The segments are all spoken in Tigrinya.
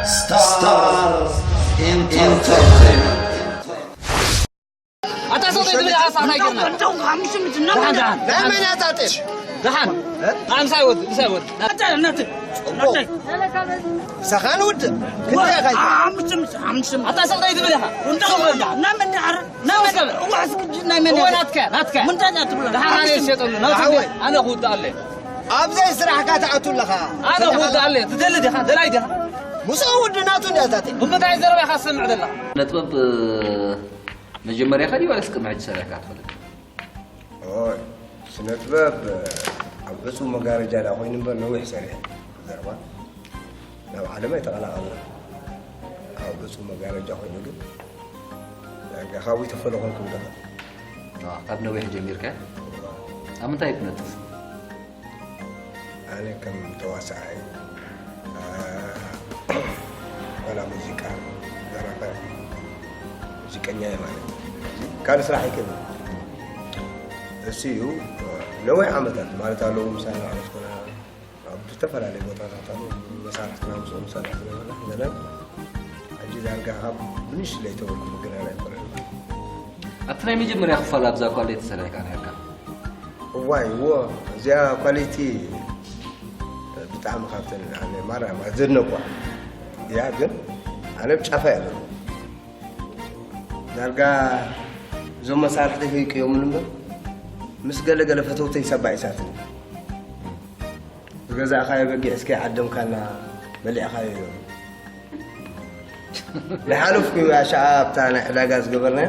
Star Entertainment. ኣታ ሰው ዘይትብል ኢኻ ሳሕና ይገርና። እንደው ሀምሽም ዝና ደሓን ደሓን ናይ መን ያጣጥሽ ደሓን ኣምሳይ ወድ ምሳይ ወድ ነተ ነተ ሰኻን ውድ ክንደይ ኢኻ ሀምሽም ሀምሽም ኣታ ሰው ዘይትብል ኢኻ እንደው እና ምን ዳር ናመሰብ ዋስ ግጅ ናይ መን እወ ናትካ ናትካ ምን ታዛ ትብሎ ደሓን ኣነ ይሸጠሉ ናትካ ኣነ ክውድኣለ ኣብዘይ ስራሕካ ትኣቱ ኣለኻ ኣነ ክውድኣለ ትደሊ ዲኻ ደላይ ዲኻ ምስኡ ውድ ናቱ እንዲያ ዛቴ ብምንታይ ዘረባ ኢኻ ትሰምዕ ዘለኻ ነጥበብ መጀመርያ ከዲ ዋላስ ቅድሚ ሕጂ ሰሪሕካ ትፈልጥ? ኦይ፣ ስነ ጥበብ ኣብ ዕፁብ መጋረጃ ዳ ኮይኑ እምበር ነዊሕ ሰሪሐ ዘረባ ናብ ዓለም ኣይተቐላቐልና። ኣብ ዕፁብ መጋረጃ ኮይኑ ግን ዳርጋ ካብኡ ይተፈለኹም ክብለኸ ካብ ነዊሕ ጀሚርካ ኣብ ምንታይ ትነጥፍ? ኣነ ከም ተዋሳኣይ ዋላ ሙዚቃ ደራፋይ ሙዚቀኛ እየ ማለት እዩ። ካልእ ስራሕ ኣይክእልን። እሱ እዩ ነዊሕ ዓመታት ማለት ኣለዉ ምሳና ዕረፍትና ኣብ ዝተፈላለዩ ቦታታት ኣለዉ መሳርሕትና ምስኦም ንሰርሕ ዝነበርና ዘለና ሕጂ ዳርጋ ካብ ብንሽ ለይተበልኩ ምግናን ኣይኮነን። ኣብቲ ናይ መጀመርያ ክፋል ኣብዛ ኳሌ ተሰሪሕካ ነርካ። እዋይ እዎ እዚኣ ኳሊቲ ብጣዕሚ ካብተን ኣነ ማርያም ዘድነቋ እያ ግን ኣነ ብ ጫፋ እያ ዘሎ ዳርጋ እዞም መሳርሕቲ ከይቅዮምን እምበር ምስ ገለገለ ፈተውተይ ሰባኢሳትኒ ዝገዛእኻዮ በጊዕ እስከ ዓደምካና በሊዕኻዮ እዮም ዝሓለፍኩ ኣሻዓ ኣብታ ናይ ዕዳጋ ዝገበርናዮ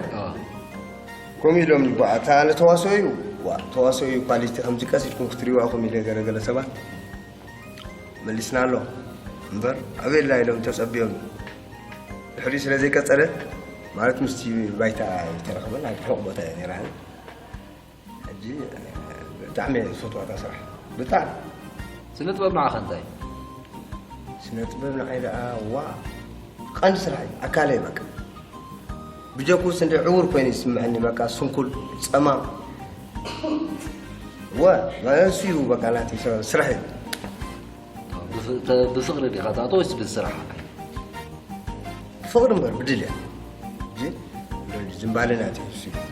ከምኡ ኢሎም ይበኣ እታ ኣነ ተዋስኦ እዩ ዋ ተዋስኦ እዩ ኳሊቲ ከምዚ ቀስ ኢልኩም ክትሪዋ ኢኹም ኢለ ገለገለ ሰባት መሊስና ኣሎ እምበር ኣበየላ ኢሎም ተፀቢዮም ድሕሪኡ ስለ ዘይቀፀለ ማለት ምስቲ ባይታ ዝተረኸበ ናብ ሕቕ ቦታ እየ ነይራ ሕጂ ብጣዕሚ እየ ዝፈትዋ እታ ስራሕ ብጣዕሚ ስነ ጥበብ ንዓኻ እንታይ ስነ ጥበብ ንዓይ ደኣ ዋ ቀንዲ ስራሕ እዩ ኣካለይ በቃ ብጀኩስ እንደ ዕውር ኮይኑ ይስምዐኒ በቃ ስንኩል ፀማም ወ እሱ እዩ በቃ ናተይ ስራሕ እዩ ብፍቅሪ ዲኻ ትኣቶ ወይስ ብስራሕ ፍቕሪ እምበር ብድልያ እንጂ ዝምባለ ናተይ እሱ እዩ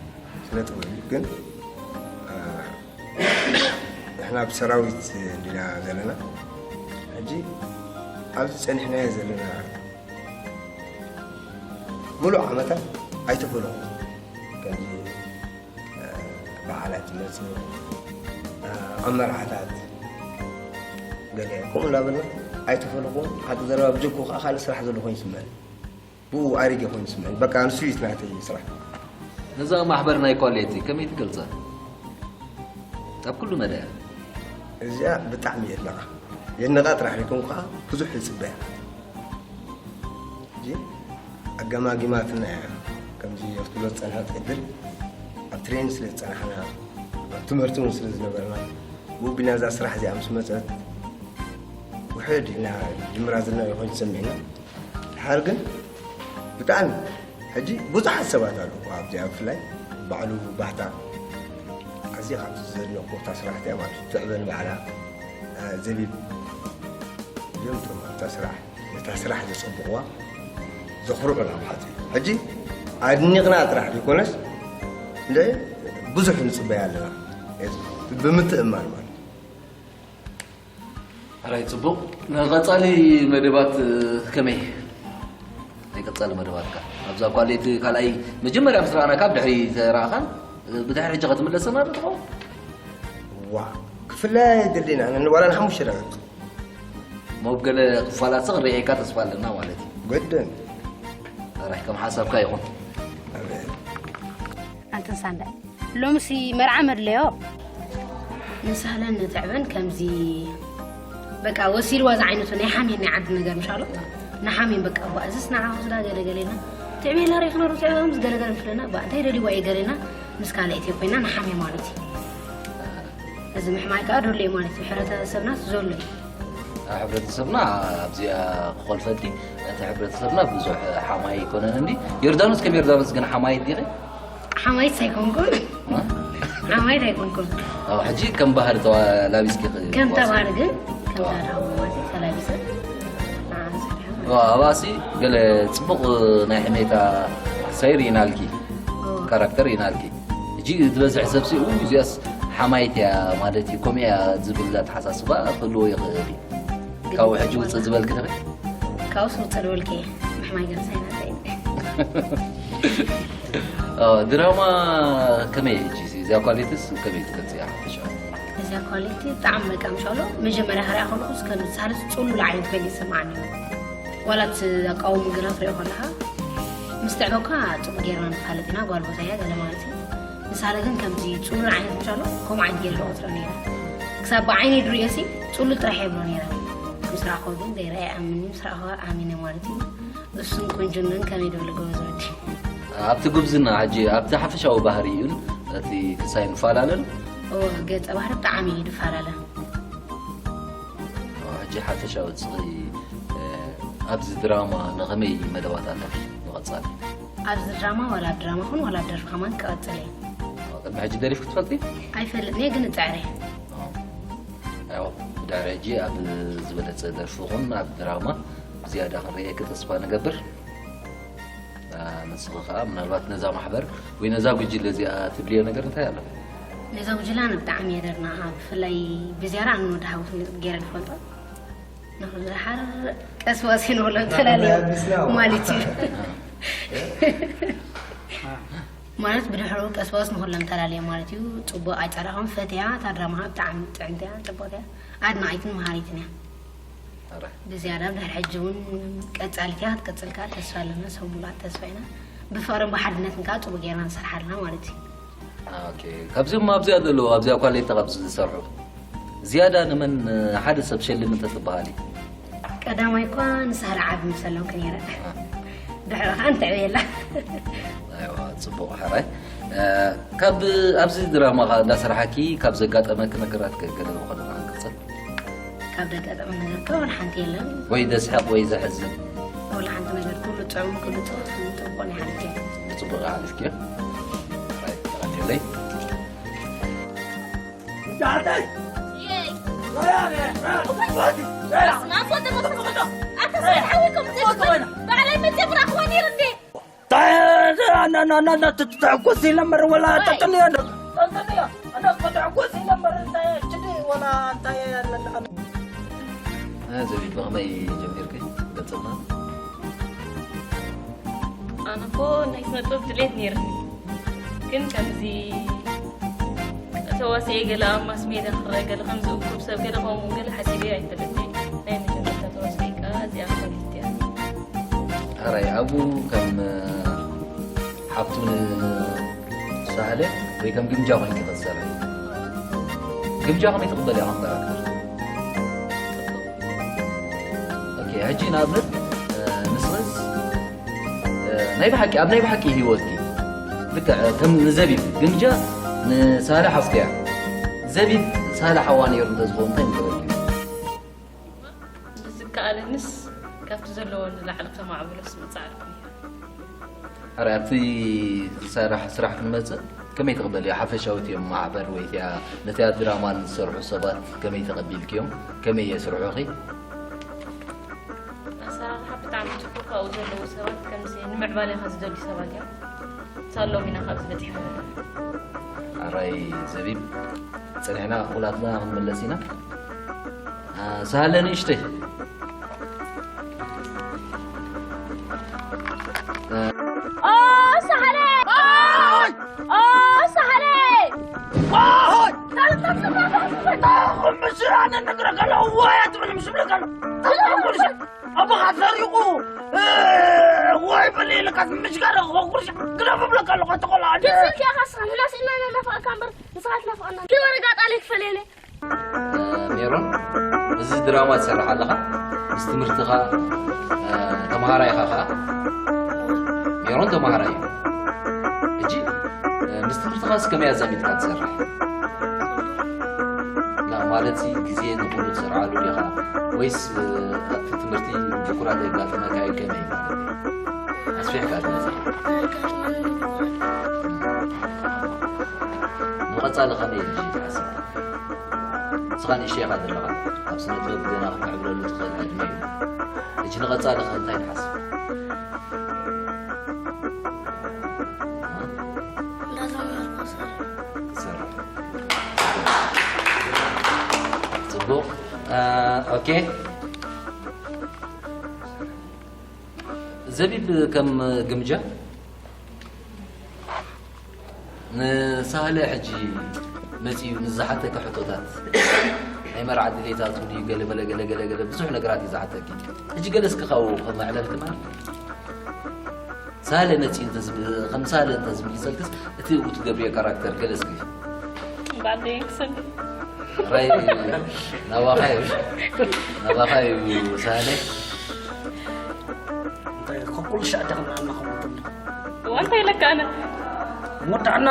ስነ ጥበብ ግን ንሕና ብሰራዊት እንዲና ዘለና ሕጂ ኣብዚ ፀኒሕናዮ ዘለና ሙሉእ ዓመታት ኣይተፈለኹ ከምዚ በዓላት ይመፅእ ኣብ መርዓታት ገለ ከምኡ እናበልና ኣይተፈለኹ ሓቂ ዘረባ ብጀኩ ከዓ ካልእ ስራሕ ዘሎ ኮይኑ ይስምዐኒ ብኡ ኣሪገ ኮይኑ ይስምዐኒ በቃ ንሱ እዩ ናተይ ስራሕ ነዛ ማሕበር ናይ ኳሌቲ ከመይ ትገልፃ? ኣብ ኩሉ መዳያ እዚኣ ብጣዕሚ የድንቓ የድንቓ ጥራሕ ዘይኮን ከዓ ብዙሕ ይፅበያ ሕጂ ኣገማጊማትና እያ ከምዚ ክትብሎ ዝፀንሐት ዕድል ኣብ ትሬን ስለ ዝፀናሕና ኣብ ትምህርቲ እውን ስለ ዝነበርና ብኡ ቢና እዛ ስራሕ እዚኣ ምስ መፀት ውሕድ ኢልና ጅምራ ዘለና ይኾን ዝሰሚዕና ድሓር ግን ብጣዕሚ ሕጂ ብዙሓት ሰባት ኣለዉ ኣብዚኣ ብፍላይ ባዕሉ ባህታ ኣዝየ ካብቲ ዘድነቕኩ እታ ስራሕቲ እያ ማለት ትዕበን ባዕላ ዘቢብ እዮም እቶም ኣብታ ስራሕ ነታ ስራሕ ዘጸብቕዋ ዘኹርዑና ማለት እዩ ሕጂ ኣድኒቕና ጥራሕ ዘይኮነስ እንደ ብዙሕ ንጽበያ ኣለና ብምትእማን ማለት ሕራይ ጽቡቕ ንቐጻሊ መደባት ከመይ ናይ ቀጻሊ መደባትካ ኣብዛ ኳሌት ካልኣይ መጀመርያ ምስ ረኣናካ ብድሕሪ ተረኣኻን ብድሕሪ ሕጂ ክትምለሰና ዶ ትኸውን ዋ ክፍላይ ኣይደሊና ዋላ ንሓሙሽተ ደቂቕ ሞብ ገለ ክፋላት ክርእየካ ተስፋ ኣለና ማለት እዩ ግድን ሕራይ ከም ሓሳብካ ይኹን ኣንተን ሳንዳይ ሎምሲ መርዓ መድለዮ ንሳለን ንትዕበን ከምዚ በቃ ወሲልዋ ዝዓይነቱ ናይ ሓሜን ናይ ዓዲ ነገር ምሻሎ ንሓሜን በቃ እባ እዝስ ንዓ ወስዳ ገለገሌና ትዕቤላ ሬኽና ሩትዕበ ምስ ገለገለ ምስለና እባ እንታይ ደልይዋ እየ ገሌና ምስ ካልኣይቲ ኮይና ንሓሜ ማለት እዩ እዚ ምሕማይ ከዓ ደሎ ማለት እዩ ሕብረተሰብና ዘሎ እዩ ኣብ ሕብረተሰብና ኣብዚኣ ክኾልፈልቲ እቲ ሕብረተሰብና ብዙሕ ሓማይ ኣይኮነን እንዲ ዮርዳኖስ ከም ዮርዳኖስ ግን ሓማይ ዲኺ ሓማይት ኣይኮንኩን ሓማይት ኣይኮንኩን ኣብ ሕጂ ከም ባህር ተላቢስኪ ከም ተባህር ግን ከም ታዳዊ ማለት ተላቢሰ ኣባሲ ገለ ጽቡቕ ናይ ሕሜታ ሰይር ይናልኪ፣ ካራክተር ይናልኪ። እጂ ዝበዝሕ ሰብሲ "ኡ፣ እዚኣስ ሓማይት እያ ማለት እዩ፣ ከምኡ እያ" ዝብል ኣተሓሳስባ ክህልዎ ይኽእል እዩ። ካብኡ ሕጂ ውፅእ ዝበልኪ ዶ? ካብኡስ ውፅእ ዝበልኪ እየ። ምሕማይ ገለ ሳይናተይ። ድራማ ከመይ ሕጂ እዚኣ ኳሊቲስ ከመይ ትገልፅያ? እዚኣ ኳሊቲ ብጣዕሚ በቃ ምሻሎ መጀመርያ ክሪኣ ከለኹስ ከም ሳልስ ፅሉል ዓይነት ኮይኑ ይስማዓኒ። ዋላ እቲ ኣቃውሙ ግና ትሪኦ ከለኻ ምስ ትዕበካ ፅቡቅ ጌርና ንፋለጥ ኢና፣ ጓል ቦታ እያ ገለ ማለት እዩ። ንሳለ ግን ከምዚ ፅሉል ዓይነት ምሻሎ ከምኡ ዓይነት ገይረ ዝቆፅረ ነይረ። ክሳብ ብዓይኒ ድሪኦሲ ፅሉል ጥራሕ የብሎ ነይረ። ምስ ረኣኹ ግን ዘይረኣ ይኣምን እዩ፣ ምስ ረኣኹ ኣሚነ ማለት እዩ። እሱን ቁንጅናን ከመይ ደብለ ጎበዝ ወዲ። ኣብቲ ጉብዝና ሕጂ ኣብቲ ሓፈሻዊ ባህሪ እዩን እቲ ክሳይ ንፈላለ ዶ? እወ፣ ገጸ ባህሪ ብጣዕሚ እዩ ዝፈላለ። ሕጂ ሓፈሻዊ እስኺ ኣብዚ ድራማ ንኸመይ መደባት ኣለኺ ንቐጻሊ? ኣብዚ ድራማ ዋላ ኣብ ድራማ ኹን ዋላ ኣብ ደርፊ ከማን ክቐጽል እየ። ቅድሚ ሕጂ ደሪፍኪ ትፈልጢ? ኣይፈልጥን እየ ግን እጽዕር እየ። ኣዎ፣ ብድሕሪ ሕጂ ኣብ ዝበለጸ ደርፊ ኹን ኣብ ድራማ ብዝያዳ ክንርእየኪ ተስፋ ንገብር። ንስኺ ኸኣ ምናልባት ነዛ ማሕበር ወይ ነዛ ጉጅለ እዚኣ ትብልዮ ነገር እንታይ ኣሎ? ነዛ ጉጅለ ኣነ ብጣዕሚ እየ ደድንቓ፣ ብፍላይ ብዝያዳ ኣነ ወዲ ሃውት ገይረ ዝፈልጦ። ንኽንድሓር ቀስ በቀስ ንብሎ እንተላለዮ ማለት እዩ። ማለት ብድሕሩ ቀስ በቀስ ንኹሎም ተላለየ ማለት እዩ። ጽቡቕ ኣይጸላኹም፣ ፈትያ፣ እታ ድራማ ኸኣ ብጣዕሚ ጥዕምቲ እያ፣ ጽቡቕቲ እያ፣ ኣድናቒትን መሃሪትን እያ። ኣረ። ብዝያዳ ድሕሪ ሕጂ እውን ቀጻሊት እያ ክትቅጽል ከኣ ተስፋ ኣለና፣ ሰብ ሙሉኣት ተስፋ ኢና። ብፍቕርን ብሓድነትን ከኣ ጽቡቕ ጌርና ንሰርሓልና ማለት እዩ። ኦኬ፣ ካብዚኦም ኣብዚኣ ዘለዉ፣ ኣብዚኣ ኳሌታ ካብ ዝሰርሑ ዝያዳ ንመን ሓደ ሰብ ሸልም እንተትበሃሊ? ቀዳማይ እኳ ንሳህለ ዓቢ ምሰለምኩ ነይረ። ድሕሪ ኸዓ ንትዕብየላ። ኣይዋ፣ ጽቡቕ ሓራይ። እ፣ ካብ ኣብዚ ድራማ ኸዓ እንዳሰራሓኪ ካብ ዘጋጠመኪ ነገራት ገ-፣ ገለ ዝኾነ ንኽንቅጽል? ካብ ዘጋጠመ ነገር እኮ ወላ ሓንቲ የለን። ወይ ዘስሕቕ ወይ ዘሕዝን? ወላ ሓንቲ ነገር፣ ኩሉ ጥዑም፣ ኩሉ ጽቡቕ፣ ኩሉ ጽቡቕ ናይ ሓሊፍኪ። ብጽቡቕ ሓሊፍኪ። ሓራይ፣ ተቐንየለይ። ባዕለይ መፅእ ክረኽቦ ነይሩ እንዴ? ተሐጎስ ኢለ እምበር ወላ ጠጥንዮ። ጠጥንዮ። ኣነ እኮ ተሐጎስ ኢለ እምበር እንታይ ችዲ ወላ እንታይ ኣለና። ዘቢብ፣ ብኸመይ ጀሚርኪ? ገጽና? ኣነ እኮ ናይ ስነ ጥበብ ድሌት ነይርኒ፣ ግን ከምዚ ተዋስኤ ገለ ኣብ ማስ ሜድያ ክረአ ገለ ከምዚ እኩብ ሰብ ገለ ከምኡ ገለ ሓሲበ ኣይፈልጥን። ናይ መጀመርታ ተዋስኤ ከኣ እዚኣ ኳሊቲ እያ። ሕራይ ኣብኡ ከም ሓፍቱ ንሳህለ ወይ ከም ግምጃ ኮይንኪ ክትሰርሒ? ግምጃ ከመይ ትቕበልያ ከም ካራክተር? ኦኬ፣ ሕጂ ንኣብነት፣ እ፣ ንስኽስ፣ እ፣ ናይ ብሓቂ፣ ኣብ ናይ ብሓቂ ህይወትኪ ልክዕ ከም ንዘቢብ ግምጃ ንሳህለ ሓፍቱ እያ። ዘቢብ ሳህለ ሓዋ ነይሩ እንተዝኸውን እንታይ ምገበርኪ? ብዝከኣለንስ ካብቲ ዘለዎ ንላዕሊ ከማዕብሎስ ምጻዕርኩ ነይረ። ሕራይ ኣብቲ ስራሕ፣ ስራሕ ክንመጽእ ከመይ ትቕበልዮ? ሓፈሻዊ እቲኦም ማሕበር ወይ እቲኣ ነቲኣ ድራማ ንዝሰርሑ ሰባት ከመይ ተቐቢልክዮም? ከመይ የስርሑኺ? ኣሰራርሓ ብጣዕሚ ጽቡቕ፣ ካብኡ ዘለዉ ሰባት ከምዚ ንምዕባሌኻ ዝደልዩ ሰባት እዮም። ሳሎም ኢና ካብዚ በጺሕና ዘለና። ሕራይ ዘቢብ፣ ጸኒሕና ኩላትና ክንምለስ ኢና። እ፣ ሳህለ ንእሽተይ። እ፣ ኦ ሳህለ! ኦ ሳህለ! ኦይ! ታኹም ምስ ኣነ ነግረካ ኣለኹ፣ ዋይ ኣትብል ምስ ብለካ ኣለኹ። ታኹም ኣቦኻ ሰሪቑ፣ እ፣ ወይ በል ኢልካ ምሽ ጋር ቁርሽ ግደፍ እብለካ ኣለኹ፣ ኣቲ ቆልዓ። ስልኪ ኢኻ ንስኻ ምላስ ኢና ንናፍቐካ እምበር ንስኻ ትናፍቐና። ኪ ወረጋ ጣል ክፈልየለ። ሜሮን፣ እዚ ድራማ ትሰርሕ ኣለኻ፣ ምስ ትምህርትኻ፣ እ፣ ተምሃራይ ኢኻ ኸኣ። ሜሮን ተምሃራይ እዩ። ሕጂ፣ እ፣ ምስ ትምህርትኻስ ከመይ ኣዛሚድካ ትሰርሕ? ላ፣ ማለት ግዜ ንኹሉ ትሰርዓሉ ዲኻ? ወይስ፣ እ፣ ኣብቲ ትምህርቲ ድኩራት የጋጥመካ እዩ? ከመይ ማለት እዩ? ኣስፊሕካ ትመጽእ። ንቐጻሊ ከመይ እዩ ትሓስብ? ንስኻ ንእሽተይ ኢኻ ዘለኻ። ኣብ ስነ ጥበብ ገና ክትምዕብለሉ ትኽእል ዕድመ እዩ። ሕጂ ንቐጻሊ ኸ እንታይ ንሓስብ? እንዳተማሃርኩ ክሰርሕ። ክሰርሕ። ጽቡቕ። እ፣ ኦኬ። ዘቢብ ከም ግምጃ ንሳህለ ሕጂ መጺኡ ንዝሓተካ ሕቶታት ናይ መርዓ ድሌታቱ ድዩ ገለ በለ ገለ ገለ ገለ ብዙሕ ነገራት እዩ ዝሓተኪ። ሕጂ ገለ እስኪ ካብኡ ከም መዕለልቲ ማለት ሳህለ መጺኡ እንተዝም-፣ ከም ሳህለ እንተዝምልሰልክስ እቲ ብኡ ትገብርዮ ካራክተር ገለ እስኪ ባንዴ ክሰሚ ራይ ናባኻ እዩ ናባኻ እዩ ሳህለ እንታይ ከቁል ሻዕዳ ክንዓና ከምጥና ወንታይ ለካነ ወዳዕና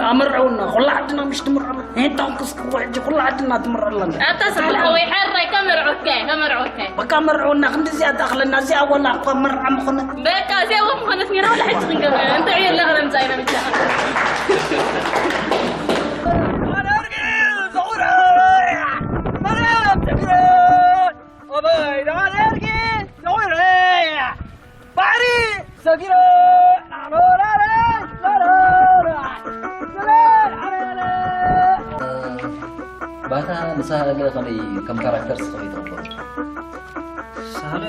ኣመርዐውና ኩላ ዓድና ምሽ ትምርዐና ሄንታውን ክስክቦ ሕጂ ኩላ ዓድና ትምርዐለና ኣታ ሳላ ወይ ሓራይ ከመርዑከ ከመርዑከ በቃ መርዐውና ክንዲ እዚኣ ተኣኽለና እዚኣ ወላ እኳ መርዓ ምኾነ በቃ እዚኣ ወ ምኾነት ኔራ ወላ ሕጂ ክንገብረ እንተ ዕዮ ኣለና ምጻ ኢና ብቻ ባታ ንሳህለ ከመይ ከም ካራክተርስ ከመይ ትቕበሎ? ሳህለ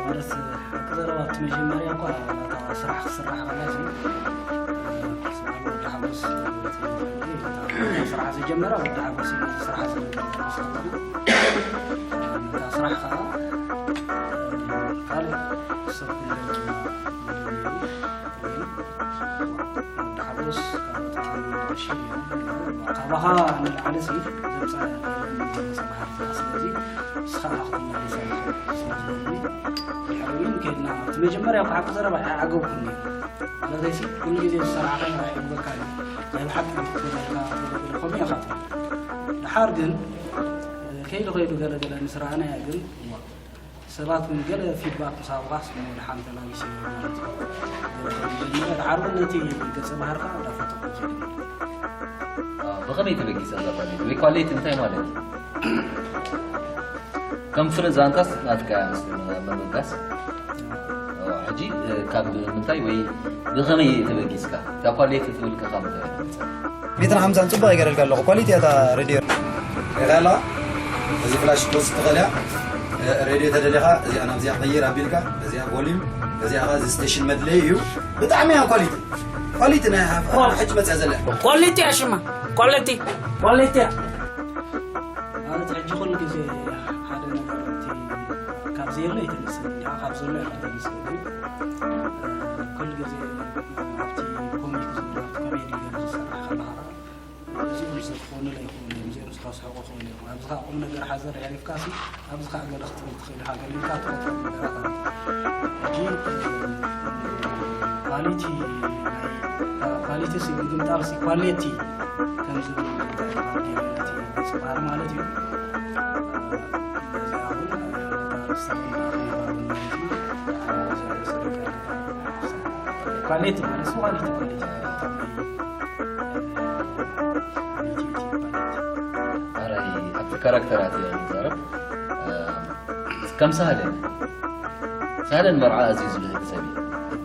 ማለት ሓቂ ዘረባ ኣብቲ መጀመርያ እኳ እታ ስራሕ ክስራሕ ከላ እዚ ሳህለ ወዲ ሓጎስ ስራሕ ዝጀመረ ወዲ ሓጎስ እዩ ነዚ ስራሕ ዝጀመረ እታ ስራሕ ከዓ ካልእ ሰብ ክመልሱ ወዲ ሓጎስ ካብ እታ ሽም ካባኻ ንላዕሊ ሲ ዘምፃ ሰብሓት ስለዚ ንስኻ ኢኻ ክትመልሰ ስለ ዝበሉኒ ድሕሪ እውን ከድና እቲ መጀመርያ ብሓቂ ዘረባ ኣይዓገብኩን ነይሩ ማለተይሲ ኩሉ ግዜ ዝሰራሕካ ይሕብበካ እዩ ናይ ብሓቂ ክትበለካ ትበለለ ከምኡ ኢኻ ትብል ድሓር ግን ከይዱ ከይዱ ገለገለ ምስ ረኣናያ ግን ሰባት እውን ገለ ፊድባክ ምስ ሃቡኻስ እሞ ድሓን ተላቢሰ ማለት እዩ ገለ ከም ዝጀመረ ድሓር እውን ነቲ ገፀ ባህርካ እንዳፈተኹ ዝብል ብኸመይ ተበጊሰ እዛ ኳሌት ወይ ኳሌት እንታይ ማለት እዩ ከም ፍረ ዛንታስ ናትካ ምስ ምብጋስ ሕጂ ካብ ምንታይ ወይ ብኸመይ ተበጊስካ እዛ ኳሌት ትብል ከ ካብ ምንታይ ትመፅእ ሜትር ሓምሳን ፅቡቕ ይገረልካ ኣለኹ ኳሊቲ እያ እታ ሬድዮ ሪኻ ኣለኻ እዚ ፍላሽ ክትወስድ ትኽእል እያ ሬድዮ ተደሊኻ እዚኣ ናብዚኣ ቀይር ኣቢልካ እዚኣ ቮሊም እዚኣ ኸ እዚ ስቴሽን መድለይ እዩ ብጣዕሚ እያ ኳሊቲ ኳሊቲ ናይ ሕጂ መፅያ ዘላ ኳሊቲ እያ ሽማ ኳሊቲ ኳሊቲ እያ ማለት ሕጂ ኩሉ ግዜ ሓደ ነገር እቲ ካብ ዘየሎ ይትምስል ካብ ዘሎ ይትምስል ኩሉ ግዜ ኣብቲ ኮሚክ ዝሰርሕ ከለኻ እዚኦም ዝኾኑ ኣይኮኑ እዮም እዚኦም ዝተስሕቁ ክኾኑ እዮም ኣብዚ ከዓ ቁም ነገር ሓዘር የዕሪፍካ ሲ ኣብዚ ከዓ ገለ ክትብል ትኽእል ኢኻ ገለ ኢልካ ትፈጥሮ ነገራት ኣሎ ሕጂ ኳሊቲ ኳሊቲ ሲ ምግምጣል ሲ ኳሌቲ ከም ዝብል ዝበሃል ማለት እዩ ኳሌቲ ማለት ኳሊቲ ኳሊቲ ኣራይ ኣብቲ ካራክተራት እየ ዝዛረብ ከም ሳህለን ሳህለን መርዓ ኣዝዩ ዝብህግ ሰብ እዩ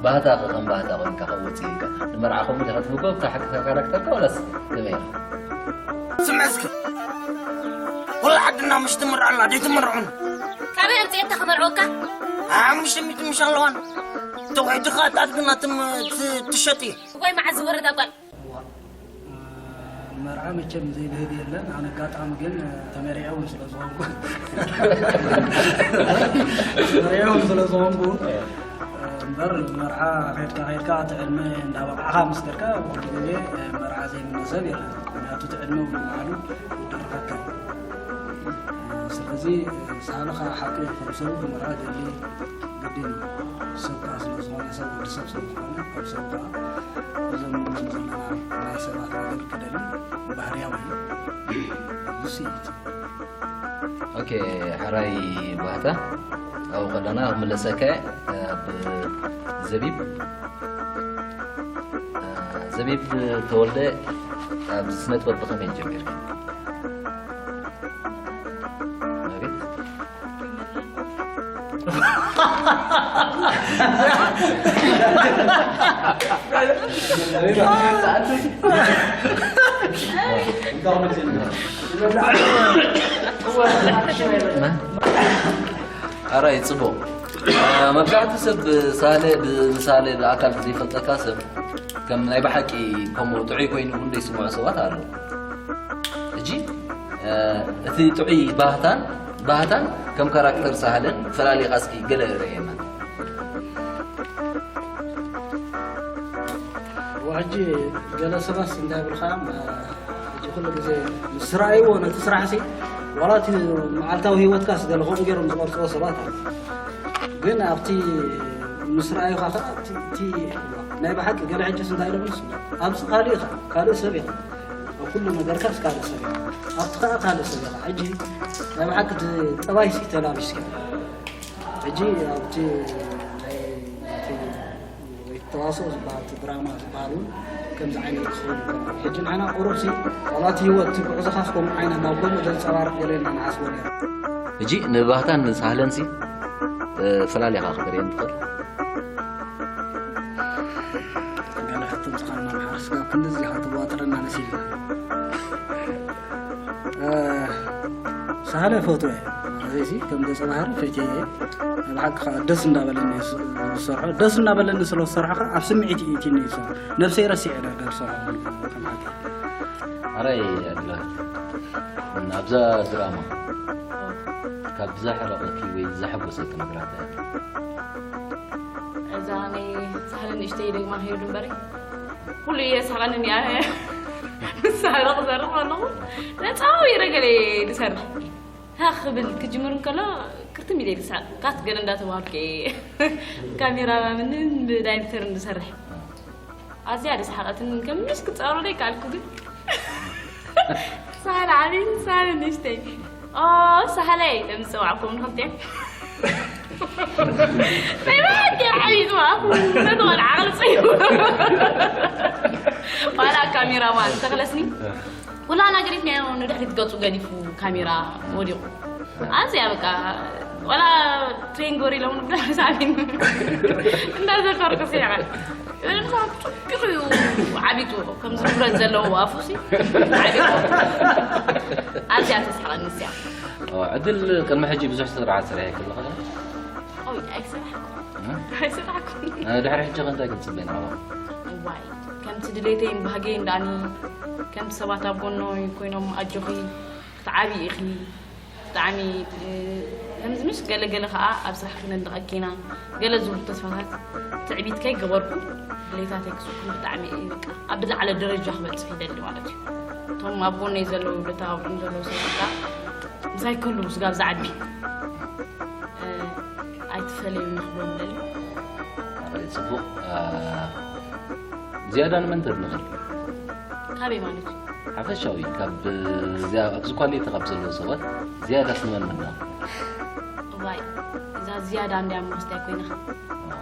ባህታ ከም ባህታ ኮይንካ ከወፅእ ኢልካ ንመርዓ ከምኡ ዲኻ ትብጎ ብታ ሓቂ ካራክተርካ ወላስ ከመይ ኢኻ ስምዕ እስኪ ወላ ዓድና ምሽ ትምርዐላ ደይትምርዑን ካበይ ኣምፅኤታ ክመርዖካ ሓሙሽተ ሚእቲ ምሽ ኣለዋን ተውሒድካ ኣጣድግና ትሸጥ እየ ወይ መዓዝ ዝወረዳ ጓል መርዓ መቸም ዘይብህግ የለን። ኣነ ኣጋጣሚ ግን ተመሪዐ እውን ስለ ዝኾንኩ ተመሪዐ እውን ስለ ዝኾንኩ እምበር መርዓ ከድካ ከድካ እቲ ዕድመ እንዳበቃዕካ ምስ ከድካ ኩሉ ግዜ መርዓ ዘይምነ ሰብ የለን። ምክንያቱ እቲ ዕድመ እውን ባዕሉ ይዳርገካ እዩ። ስለዚ ሳልኻ ሓቂ ከም ሰብ ክመርዓ ደሊ ግድን እዩ። ሰብ ከዓ ስለ ዝኾነ ሰብ ወዲ ሰብ ስለ ዝኾነ ካብ ሰብ ከዓ እዞም ንብሎም ዘለና ናይ ሰባት ነገር ክደሊ ባህርያዊ እዩ። እሱ እዩ እቲ ኦኬ ሕራይ ባህታ ኣብኡ ከለና ክምለሰካ ኣብ ዘቢብ ዘቢብ ተወልደ ኣብ ስነጥበብ ብኸመይ ጀሚርካ? ኣራይ ጽቡቕ። መብዛሕትኡ ሰብ ሳለ ብ-፣ ሳለ ብኣካል ዘይፈልጠካ ሰብ ከም ናይ ብሓቂ ከምኡ ጥዑይ ኮይኑ እውን ዘይስምዑ ሰባት ኣለዉ። ሕጂ፣ እ፣ እቲ ጥዑይ ባህታን፣ ባህታን ከም ካራክተር ሳህለን ፈላሊኻ እስኪ ገለ ርእየና። ሕጂ ገለ ሰባት እንታይ ይብልካ፣ ሕጂ ኩሉ ግዜ ምስ ረኣይዎ ነቲ ስራሕሲ፣ ዋላ እቲ መዓልታዊ ህይወትካስ ገለ ከምኡ ገይሮም ዝቐርጽዎ ሰባት ኣለዉ። ግን ኣብቲ ምስ ረኣዩኻ ኸዓ እቲ፣ እቲ ናይ ብሓቂ ገለ ሕጅስ እንታይ ኢሎምስ፣ ኣብዚ ካልእ ኢኻ፣ ካልእ ሰብ ኢኻ። ኣብ ኩሉ ነገርካስ ካልእ ሰብ ኢኻ። ኣብቲ ኸዓ ካልእ ሰብ ኢኻ። ሕጂ ናይ ብሓቂ እቲ ጠባይሲ ተላቢስካ። ሕጂ ኣብቲ ናይ፣ እቲ ወይ ተዋስኦ ዝበሃል፣ እቲ ድራማ ዝበሃል እውን ከምዚ ዓይነት ክኸውን ይግባእ። ሕጂ ንሕና ቁሩብሲ ዋላ እቲ ህይወት፣ እቲ ጉዕዞኻስ ከምኡ ዓይነት ናብ ጎኑ ዘንጸባርቕ ገለ ኢልና ንሓስቦ ነይርና። ሕጂ ንባህታን ንሳህለንሲ፣ እ፣ ፈላሊኻ ክትርእየን ትኽእል? ገለ ሕቶ ምጽኻና፣ ማሕረስ ጋር ክንድዚ ኢኻ ትዋጥረና መሲልና። እ፣ ሳህለ ፈትወ እየ። እዚ ከም ገጸ ባህሪ ፈትየ እየ። ብሓቂ ከዓ ደስ እንዳበለኒ እየ ዝስ-፣ ዝሰርሖ። ደስ እንዳበለኒ ስለ ዝሰርሖ ከዓ ኣብ ስምዒት እዩ እትኒ ዝሰርሖ። ነብሰይ ረሲዐ እየ ዳርጋ ዝሰርሖ ከም ሓቂ። ኣራይ ኣድላ፣ ኣብዛ ድራማ ካብ ዘሕረቐኪ ወይ ዘሐጎሰኪ ነገራት እንታይ ኣሎ? እዛ ናይ ሳህለ ንእሽተይ ደግማ ከይዱ እምበሪ፣ ኩሉ እየ ሳቐንን እያ። ምስ ሳህለ ክሰርሕ ከለኹ ነፃ ወይረ ገለ እየ ዝሰርሕ። ሃ ክብል ክጅምር እንከሎ ክርትም ኢለ ይስሕቕ። ካት ገለ እንዳተዋሃብኩ እየ ካሜራማንን ብዳይሬክተርን ዝሰርሕ። ኣዝያ ደስሓቐትን፣ ከም ምሽ ክጻወሮ ዘይከኣልኩ ግን። ሳህለ ዓብይን ሳህለ ንእሽተይ። ኦ፣ ሳህለይ፣ ኢለ ምስ ጸዋዕኩም ንኽልቲኦም። ናይ ብሓቂ ዓብዪ ዝዋእኹ፣ ነቲ ቆልዓ ቅርጺ እዩ። ዋላ ካሜራማን ተኽለስኒ፣ ኩላና ገዲፍናዮ፣ ንድሕሪት ገጹ ገዲፉ ካሜራ ወዲቑ። ኣዝያ በቃ፣ ዋላ ትሬን ጎሪሎምኒ ብዛዕባ ሳሚን እንዳዘከርኩ ስዒቐ። የሆነ ሰዓት ጽቡቕ እዩ ዓቢጡ፣ ከምዚ ንብረት ዘለዎ ኣፉሲ ዓቢጡ። ኣዝያ ተስሕቐኒ እዚኣ። ኦ፣ ዕድል ቅድሚ ሕጂ ብዙሕ ስራሕ ሰሪሐ ከለኻ? ኦይ፣ ኣይሰራሕኩ። እ? ኣይሰራሕኩ። እ፣ ድሕሪ ሕጂ ከ እንታይ ክትጽበይ ንዓኹም? እዋይ፣ ከምቲ ድሌተይን ባህገይን ደኣኒ፣ ከምቲ ሰባት ኣብ ጎኖይ ኮይኖም ኣጆኺ ክትዓብዪ ኢኺ፣ ብጣዕሚ፣ እ፣ ከምዚ ምስ ገለ ገለ ኸኣ ኣብ ስራሕ ክነድቐኪ ኢና፣ ገለ ዝብሉ ተስፋታት ትዕቢት ከይገበርኩ ድሌታተይ ክስኩም ብጣዕሚ እየ በቃ ኣብ ዝለዓለ ደረጃ ክበጽሕ ይደሊ ማለት እዩ። እቶም ኣብ ጎነይ ዘለዉ፣ ደተባብዑኒ ዘለዉ ሰባት ከኣ ምሳይ ክህልዉ ስጋብ ዝዓቢ፣ እ፣ ኣይትፈለዩኒ ክብሎም እደሊ። ጽቡቕ። እ፣ ዝያዳ ንመን ተድንቐሉ? ካበይ ማለት እዩ? ሓፈሻዊ፣ ካብ እዚኣ፣ ኣብዚ ኳሊቲ ካብ ዘለዉ ሰባት ዝያዳስ ንመን ምድናቕ? እዋይ፣ እዛ ዝያዳ እንድያ እሞ ስታይ ኮይና።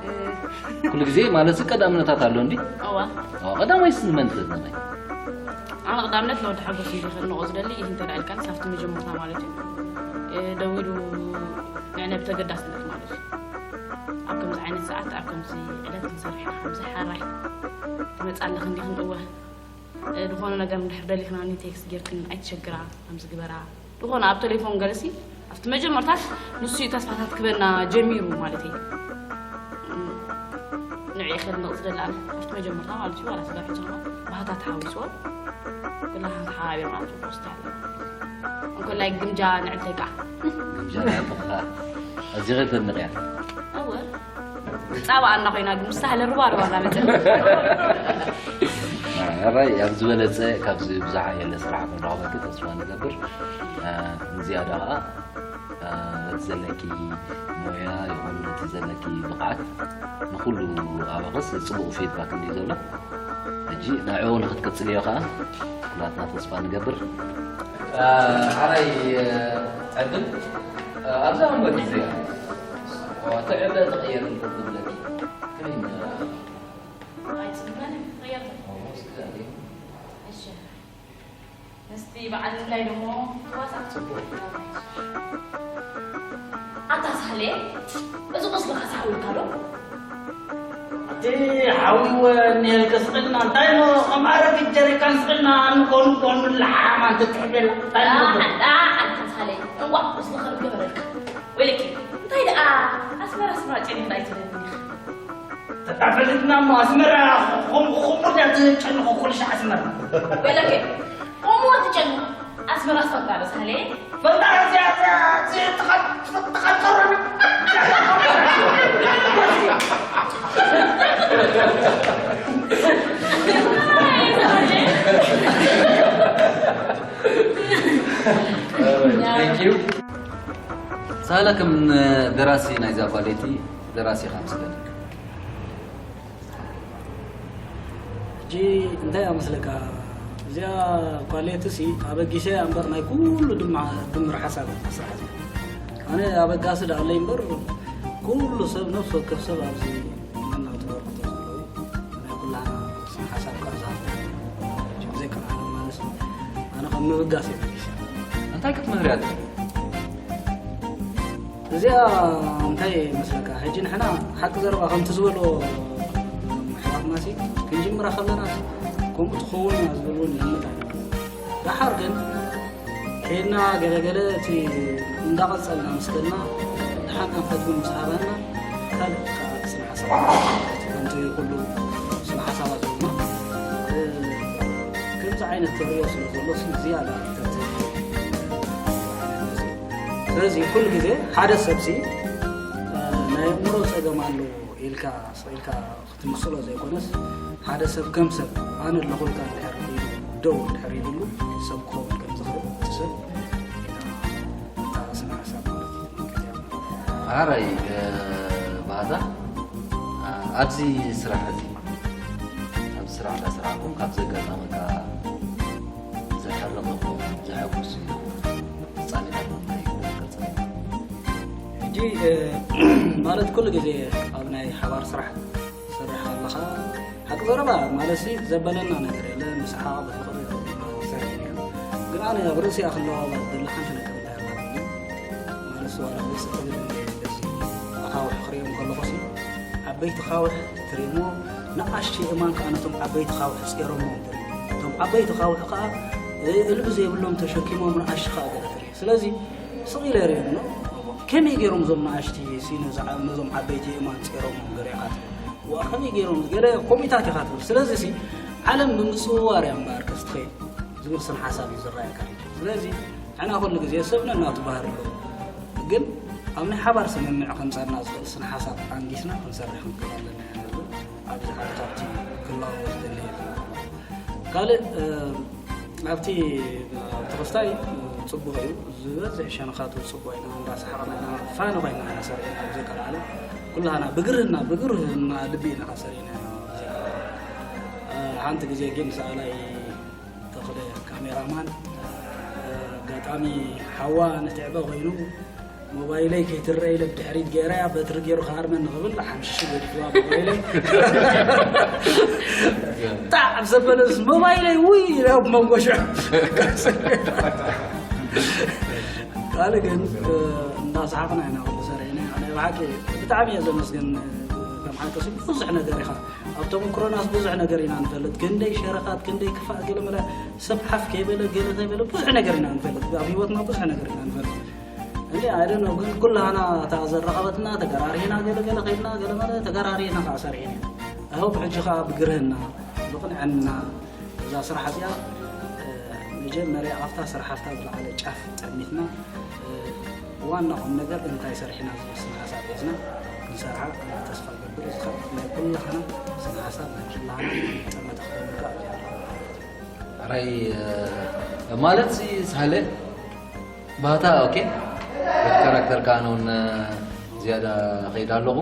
እ፣ ኩሉ ግዜ ማለት ቀዳምነታት ኣሎ እንዲ? እዋ። እዋ፣ ቀዳማይስ ንመን ተድንቐ? ኣነ ቀዳምነት ንወዲ ሓጎስ እንዲ ከድንቖ ዝደሊ፣ እንተ ደኣ ኢልካንስ ኣብቲ መጀመርታ ማለት እዩ። እ፣ ደዊሉ ንዕነ ብተገዳስነት ማለት እዩ። ኣብ ከምዚ ዓይነት ሰዓት፣ ኣብ ከምዚ ዕለት ክንሰርሕ ኢና፣ ከምዚ ሓራይ ትመጻ ኣለኺ እንዲኽን? እወ። እ፣ ዝኾነ ነገር እንድሕር ደሊኽናኒ ቴክስት ጌርክን ኣይትሸግራ፣ ከምዚ ግበራ። ዝኾነ ኣብ ቴሌፎን ገለሲ፣ ኣብቲ መጀመርታስ ንሱ እዩ ተስፋታት ክበና ጀሚሩ ማለት እዩ። እም፣ ንዕኡ ከድንቕ ዝደሊ ኣነ፣ ኣብቲ መጀመርታ ማለት እዩ፣ ዋላ ስጋብ ሕጂ እኳ ባህታ ተሓዊስዎ፣ ኩላትና ተሓባቢርና ጽቡቕ ስታይ ኣለና። እንኮላይ ግምጃ ንዕልተይ ከዓ። ግምጃ ንዕልተይ ከዓ ኣዝየ ከደንቕ እያ። እወ። ጻባ ኣና ኮይና ግን ምስ ሳህለ ሩባ ሩባ እናመጸት። ሕራይ ኣብ ዝበለጸ ካብዚ ብዙሕ ኣየለ ስራሕ ክንረኽበኪ ተስፋ ንገብር። እ፣ ንዝያዳ ኸኣ፣ እ፣ ነቲ ዘለኪ ሞያ ይኹን ነቲ ዘለኪ ብቕዓት ንኹሉ ኣባኽስ ጽቡቕ ፊድባክ እንድዩ ዘሎ። ሕጂ ንዕኡ ንኽትቅጽልዮ ኸኣ ኩላትና ተስፋ ንገብር። እ፣ ሕራይ፣ እ፣ ዕድል፣ እ፣ ኣብዛ እሞ ግዜ እያ። ኦ፣ እቲ ዕለ ተቐየረ እኮ ክብለኪ። ከመይ እንዳ-? ኣይ፣ ጽቡቕ፣ ቀየርኩ። ኦ፣ እስኪ ዘርኢ። እሺ። እስቲ በዓል እንታይ ደሞ ተዋሳእ። ጽቡቕ። ኣታ ሳህለ፣ እዚ ቁስልኻ ሳሕዊልካ ዶ? እቲ ሓዊ እኒሄልከ ስቕልና እንታይ ሞ ከም ኣረጊት ጀሪካን ስቕልና ንጎኑ ጎኑ ለሓማ እንትትሕቤላ እንታይ ንገብር? ኣንታ ኣንታ ሳለይ እዋ ቁስልኻ ዶ ገበረልካ? ወይለኪ እንታይ ደኣ ኣስመራ ኣስመራ ጨኒኽና ኣይትብለኒ ኢኻ? ተጣፈለትና እሞ ኣስመራ ኹም ኹም ድያ ትጨንኹ ኩልሻ ኣስመራ? ወይለኪ ቁምዋ ትጨንኹ ኣስመራ ስፈንጣረ ሳለይ ፈንጣረ እዚኣ እዚኣ ትቐ- ትቐንጠረኒ ሳላ ከም ደራሲ ናይዛ ኳሌቲ ደራሲ ኢኻ መስለኒ። ሕጂ እንታይ እያ መስለካ እዚኣ ኳሌቲ ሲ ኣበጊሰ እያ እምበር ናይ ኩሉ ድማ ድምር ሓሳብ እያ እታ ስራሕ እዚኣ። ኣነ ኣበጋሲ ደኣለይ እምበር ኩሉ ሰብ ነፍሲ ወከፍ ሰብ ኣብዚ መናው ተበርክቶ ዘለዎ እዩ። ናይ ኩላና ስነ ሓሳብ ካብ ዝሃብ ሕጂ ብዘይካ ኣነ ማለት ኣነ ከም ምብጋስ እየ በጊሰ። እንታይ ክትምህርያ ትኽእል? እዚኣ እንታይ መስለካ ሕጂ ንሕና ሓቂ ዘረባ ከምቲ ዝበሎ ኣሕዋትናሲ ክንጅምራ ከለና ከምኡ ትኸውን እያ ዝብል እውን ይግምት ኣሎ። ደሓር ግን ከይድና ገለገለ እቲ እንዳቐጸልና ምስ ከድና ደሓን ኣንፈት እውን ምስ ሃባና ካልእ ከዓ ስነ ሓሳብ ከምቲ ኩሉ ስነ ሓሳባት ድማ ከምዚ ዓይነት ተርእዮ ስለ ዘሎ ዝያዳ ስለዚ ኩሉ ግዜ ሓደ ሰብሲ ናይ ኣእምሮ ፀገም ኣለዎ ኢልካ ኢልካ ክትምስሎ ዘይኮነስ ሓደ ሰብ ከም ሰብ ኣነ ኣለኹልካ እንድሕር ኢሉ ደው እንድሕር ኢሉሉ ሰብ ክኸውን ከም ዝኽእል እቲ ሰብ እታ ስነ ሓሳብ ማለት እዩ። ሓራይ ባህታ ኣብዚ ስራሕ እዚ ኣብዚ ስራሕ እንዳሰራሕኩም ካብ ዘጋጠመካ ዘሕርቕ ይኹን ዘሐጉስ ይኹን ፍጻሜታት እንታይ ይኹን ቅርጽ ሕጂ ማለት ኩሉ ግዜ ኣብ ናይ ሓባር ስራሕ ትሰርሕ ኣለኻ ሓቂ ዘረባ ማለት ሲ ዘበለና ነገር የለ ምስ ሓቕ ብፍቕሪ ሰርሕ ግን ኣነ ኣብ ርእሲኣ ክለዋወጥ ዘላ ሓንቲ ነገር እንታይ ኣላ ማለት ዋላ ውስጥ ክብል እንደዚ ኣኻውሕ ክሪኦም ከለኹ ሲ ዓበይቲ ካውሕ ትሪእሞ ንኣሽቲ እማን ከዓ ነቶም ዓበይቲ ካውሕ ፂሮሞ ትርኢ እቶም ዓበይቲ ካውሕ ከዓ እልቢ ዘይብሎም ተሸኪሞም ንኣሽቲ ከዓ ገለ ትርኢ ስለዚ ስቕ ኢለ ርእዮም ኖ ከመይ ገይሮም እዞም ንኣሽቲ ሲ ነዞም ዓበይቲ እማን ፂሮሞም ገለ ኢኻ ትብል ዋ ከመይ ገይሮም ገለ ኮሚታት ኢኻ ትብል ስለዚ ሲ ዓለም ብምፅውዋር እያ እምበኣር ከስትኸይድ ዝብል ስነ ሓሳብ እዩ ዝረኣየካ ሕጂ ስለዚ ንሕና ኩሉ ግዜ ሰብ ነናቱ ባህሪ ኣለዎ ግን ኣብ ናይ ሓባር ስምምዕ ከምፀና ዝኽእል ስነ ሓሳብ ኣንጊስና ክንሰርሕ ክንክእል ኣለና እያ ንብል ኣብዚ ሓደ ካብቲ ክለዋወጥ ደሊ ካልእ ኣብቲ ኣብቲ ክስታይ ፅቡቕ እዩ ዝበዝሕ ሸነኻቱ ፅቡቕ ኢና እንዳሰሓቕና ኢና ፋኒ ኮይና ኢና ሰሪዕና ብዘይካ ዓለም ኩላህና ብግርህና ብግርህና ልቢ ኢና ሰሪዕና ሓንቲ ግዜ ግን ሰኣላይ ተኽለ ካሜራማን ኣጋጣሚ ሓዋ ንትዕበ ኮይኑ ሞባይለይ ከይትረአ ኢለ ብድሕሪት ገይረያ በትሪ ገይሩ ክሃርመኒ ክብል ሓምሽሽ ገዲፍዋ ሞባይለይ ጣዕ ዘበለስ ሞባይለይ ውይ ኢለ ኣብ መንጎ ሽዑ ካልእ ግን እንዳሰሓቕና ኢና ኩሉ ሰሪዕና ናይ ብሓቂ ብጣዕሚ እየ ዘመስግን ከም ሓቂ ብዙሕ ነገር ኢኻ ኣብ ተመክሮናስ ብዙሕ ነገር ኢና ንፈልጥ ክንደይ ሸረኻት ክንደይ ክፋእ ገለመለ ሰብ ሓፍ ከይበለ ገለ ከይበለ ብዙሕ ነገር ኢና ንፈልጥ ኣብ ህይወትና ብዙሕ ነገር ኢና ንፈልጥ እንዲ ኣይደነው ግን ኩላህና እታ ዘራኸበትና ተገራሪህና ገለገለ ከይድና ገለመለ ተገራሪህና ከዓ ሰሪሕና እህው ብሕጂ ከዓ ብግርህና ብቕንዕና እዛ ስራሕ እዚኣ መጀመርያ ኣብታ ስራሕ ኣብታ ዝለዓለ ጫፍ ጠሚትና ዋና ቁም ነገር እንታይ ሰሪሕና ዝብል ስነ ሓሳብ ሒዝና ክንሰርሓ ኣነ ተስፋ ገብር እዚ ከዓ ናይ ኩላህና ስነ ሓሳብ ናይ ኩላህና ጠመተ ክኸውን ከዓ እዚኣ ራይ ማለት ሲ ሳለ ባህታ ኦኬ እቲ ካራክተር ከዓ ነውን ዝያዳ ከይድ ኣለኹ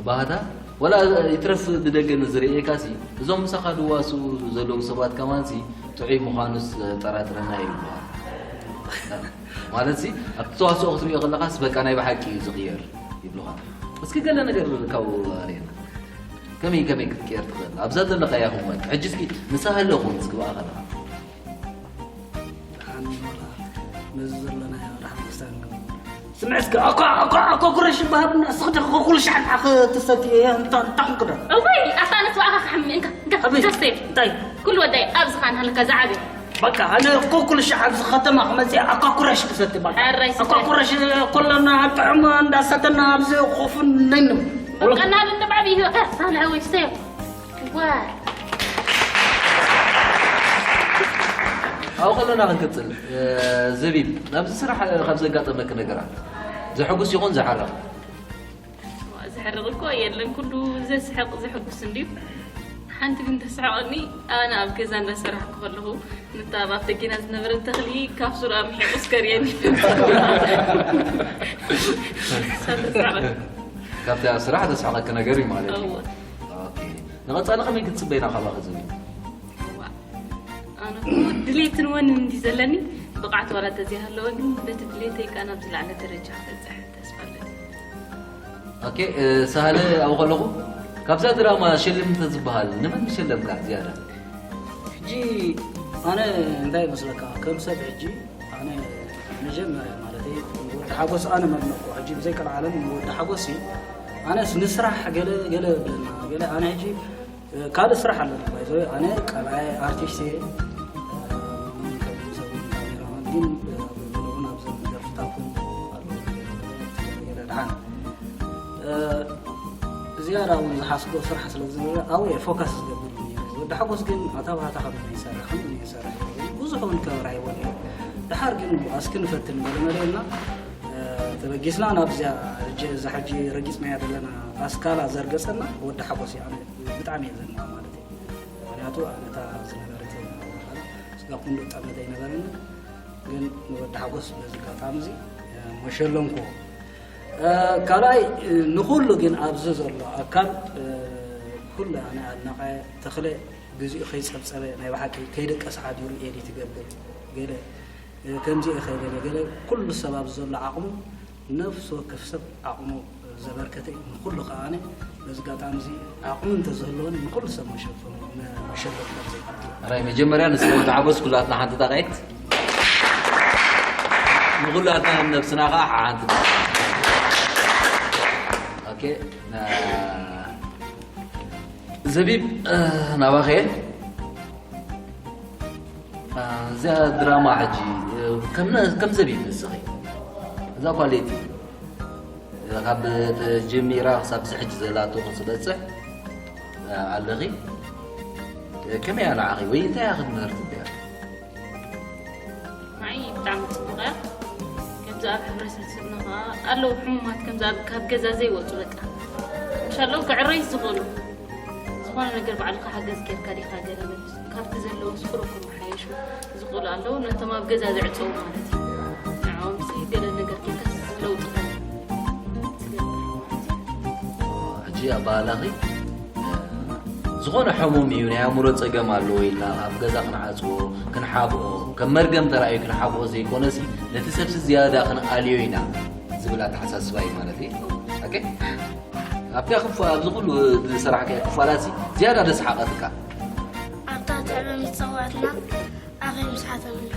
ባህታ ወላ ይትረፍ ብደገ ንዝርእየካ ሲ እዞም ምሳኻ ድዋሱ ዘለዉ ሰባት ከማን ሲ ጥዑይ ምዃኑስ ጠራጥረና ይብሉኻ ማለት ሲ ኣብቲ ተዋስኦ ክትሪኦ ከለኻስ በቃ ናይ ብሓቂ እዩ ዝቕየር ይብሉኻ እስኪ ገለ ነገር ካብኡ ኣርእየና ከመይ ከመይ ክትቅየር ትኽእል ኣብዛ ዘለኻያ እዋን ሕጂ እስኪ ንሳ ሃለኹም እስኪ ብኣ ከለኻ ደሓን ወላ ነዚ ዘለናዮ ደሓን ክስታን ስምዒ እስከ ኣኳ ኣኳ ኣኳ ጉረሽ በሃብና ስኽደ ኩሉ ሻዕ ንዓኸ ትሰቲ እያ እንታ እንታ ክንክዶ እዋይ ኣታ ኣነስ ብኣኻ ክሓሚ እንካ እንካ ኣበይ ተስቴ እንታይ ኩሉ ወዳይ ኣብዚ ኻን ሃለካ ዝዓበ በቃ ኣነ እኮ ኩሉ ሻዕ ኣብዚ ከተማ ክመፅእ ኣኳ ጉረሽ ክሰቲ በቃ ኣራይ ኣኳ ጉረሽ ኮለና ጥዑም እንዳሰተና ኣብዚ ኮፍ ነይኑ በቃ ናብ እንደ ባዕቢ ይወካ ሳልሐ ወይ ስተዮ ዋ ኣብኡ ከለና ክንቅፅል ዘቢብ ናብዚ ስራሕ ካብ ዘጋጠመኪ ነገራት ዘሐጉስ ይኹን ዘሓርቕ ዝሕርቕ እኮ የለን ኩሉ ዘስሕቕ ዘሐጉስ እንድዩ ሓንቲ ግን ተስሕቐኒ ኣነ ኣብ ገዛ እንዳሰራሕኩ ከለኹ ንታ ኣብ ኣፍደጌና ዝነበረት ተኽሊ ካብ ሱራ ምሒቑ ስከርየኒ ካብቲ ኣብ ስራሕ ዘስሕቐኪ ነገር እዩ ማለት እዩ እወ ኦኬ። ንቐፃሊ ከመይ ክትፅበይና ካባኺ ዝብል እዋ ኣነ እኮ ድሌትን ወንን እንዲ ዘለኒ ብቕዓት ዋላ ተዘይሃለወኒ በቲ ድሌተይ ከዓ ናብ ዝለዓለ ደረጃ ክበፅሕ ተስፋ ኣለኒ ኦኬ ሳህለ ኣብኡ ከለኹ ካብዛ ድራማ ሸልም እንተዝበሃል ንመን ምሸለምካ ዝያዳ ሕጂ ኣነ እንታይ ይመስለካ ከም ሰብ ሕጂ ኣነ መጀመርያ ማለት ወዲ ሓጎስ ኣነ መድነቆ ሕጂ ብዘይ ቀልዓለም ወዲ ሓጎስ ኣነስ ንስራሕ ገለ ገለ ብለና ገለ ኣነ ሕጂ ካልእ ስራሕ ኣለና ባይዘ ኣነ ቀልዓይ ኣርቲስት እየ ግን ዘለውን ኣብዘን ደርፍታኩም ኣሎ ገለ ድሓን ዝያዳ እውን ዝሓስቦ ስራሕ ስለ ዝነበረ ኣብኡ እየ ፎካስ ዝገብር ነይረ ወዲ ሓጎስ ግን ኣታ ባህታ ከም ይሰርሕ ከም ይሰርሕ ብዙሕ እውን ከበራ ይወን እዩ ድሓር ግን ኣስኪ ንፈትን ገለመለ እና ተበጊስና ናብዚያ እዛ ሕጂ ረጊፅናያ ዘለና ኣስካላ ዘርገፀና ወዲ ሓጎስ እዩ ኣነ ብጣዕሚ እየ ዘንዋ ማለት እዩ ምክንያቱ ኣነታ ዝነበረት ስጋ ኩንዶ ጠመተ ይነበረኒ ግን ንወዲ ሓጎስ በዚ ኣጋጣሚ እዚ መሸለምኩዎ ካልኣይ ንኩሉ ግን ኣብዚ ዘሎ ኣካል ኩሉ ኣነ ኣድናቃየ ተኽለ ግዚኡ ከይፀብፀበ ናይ ብሓቂ ከይደቀስ ሓዲሩ ኤዲት ይገብር ገለ ከምዚ ኢኸ ገለ ገለ ኩሉ ሰብ ኣብዚ ዘሎ ዓቕሙ ነፍሲ ወከፍ ሰብ ዓቕሙ ዘበርከተ እዩ ንኩሉ ከዓነ በዚ ኣጋጣሚ እዚ ዓቕሚ እንተዝህልወን ንኩሉ ሰብ መሸፈኑ መሸፈኑ ዘይሓቱ ራይ መጀመርያ ንስኻ ተዓበስ ኩላትና ሓንቲ ጣቃይት ንኩላትና ነብስና ከዓ ሓንቲ ኦኬ ዘቢብ ናባኸ እዛ ድራማ ሕጂ ከም ዘቢብ ንስኺ እዛ ኳሌቲ ካብ ጀሚራ ክሳብ ሕጂ ዘላቶ ክትበፅሕ ኣለኺ ከመይ ኣያ ንዓኺ ወይ እንታይ እያ ክትምህር ትብያ ንዓይ ብጣዕሚ ፅቡቕ እያ ከምዚ ኣብ ሕብረተሰብና ከዓ ኣለዉ ሕሙማት ከምዚ ኣብ ካብ ገዛ ዘይወፁ በቃ እንሻሎ ክዕረይ ዝኽእሉ ዝኾነ ነገር ባዕልካ ሓገዝ ጌርካ ዲኻ ገለ መልስ ካብቲ ዘለዉ ስፍሮ ክመሓየሹ ዝኽእሉ ኣለዉ ነቶም ኣብ ገዛ ዘዕፀዉ ማለት እዩ ንዕኦም ሲ ገለ ነገር ጌርካ ለውጢ ሕጂ ኣባላኺ ዝኾነ ሕሙም እዩ ናይ ኣእምሮ ፀገም ኣለዎ ኢልና ኣብ ገዛ ክንዓፅዎ ክንሓብኦ ከም መርገም ተራእዩ ክንሓብኦ ዘይኮነሲ ነቲ ሰብሲ ዝያዳ ክንኣልዮ ኢና ዝብል ኣተሓሳስባ እዩ ማለት እዩ ኣብቲ ኣብዚ ኩሉ ዝሰራሕካ ክፋላት ዝያዳ ደስሓቐትካ ኣብታ ትዕበ ምፅዋትና ኣኸይ ምስሓተምሉ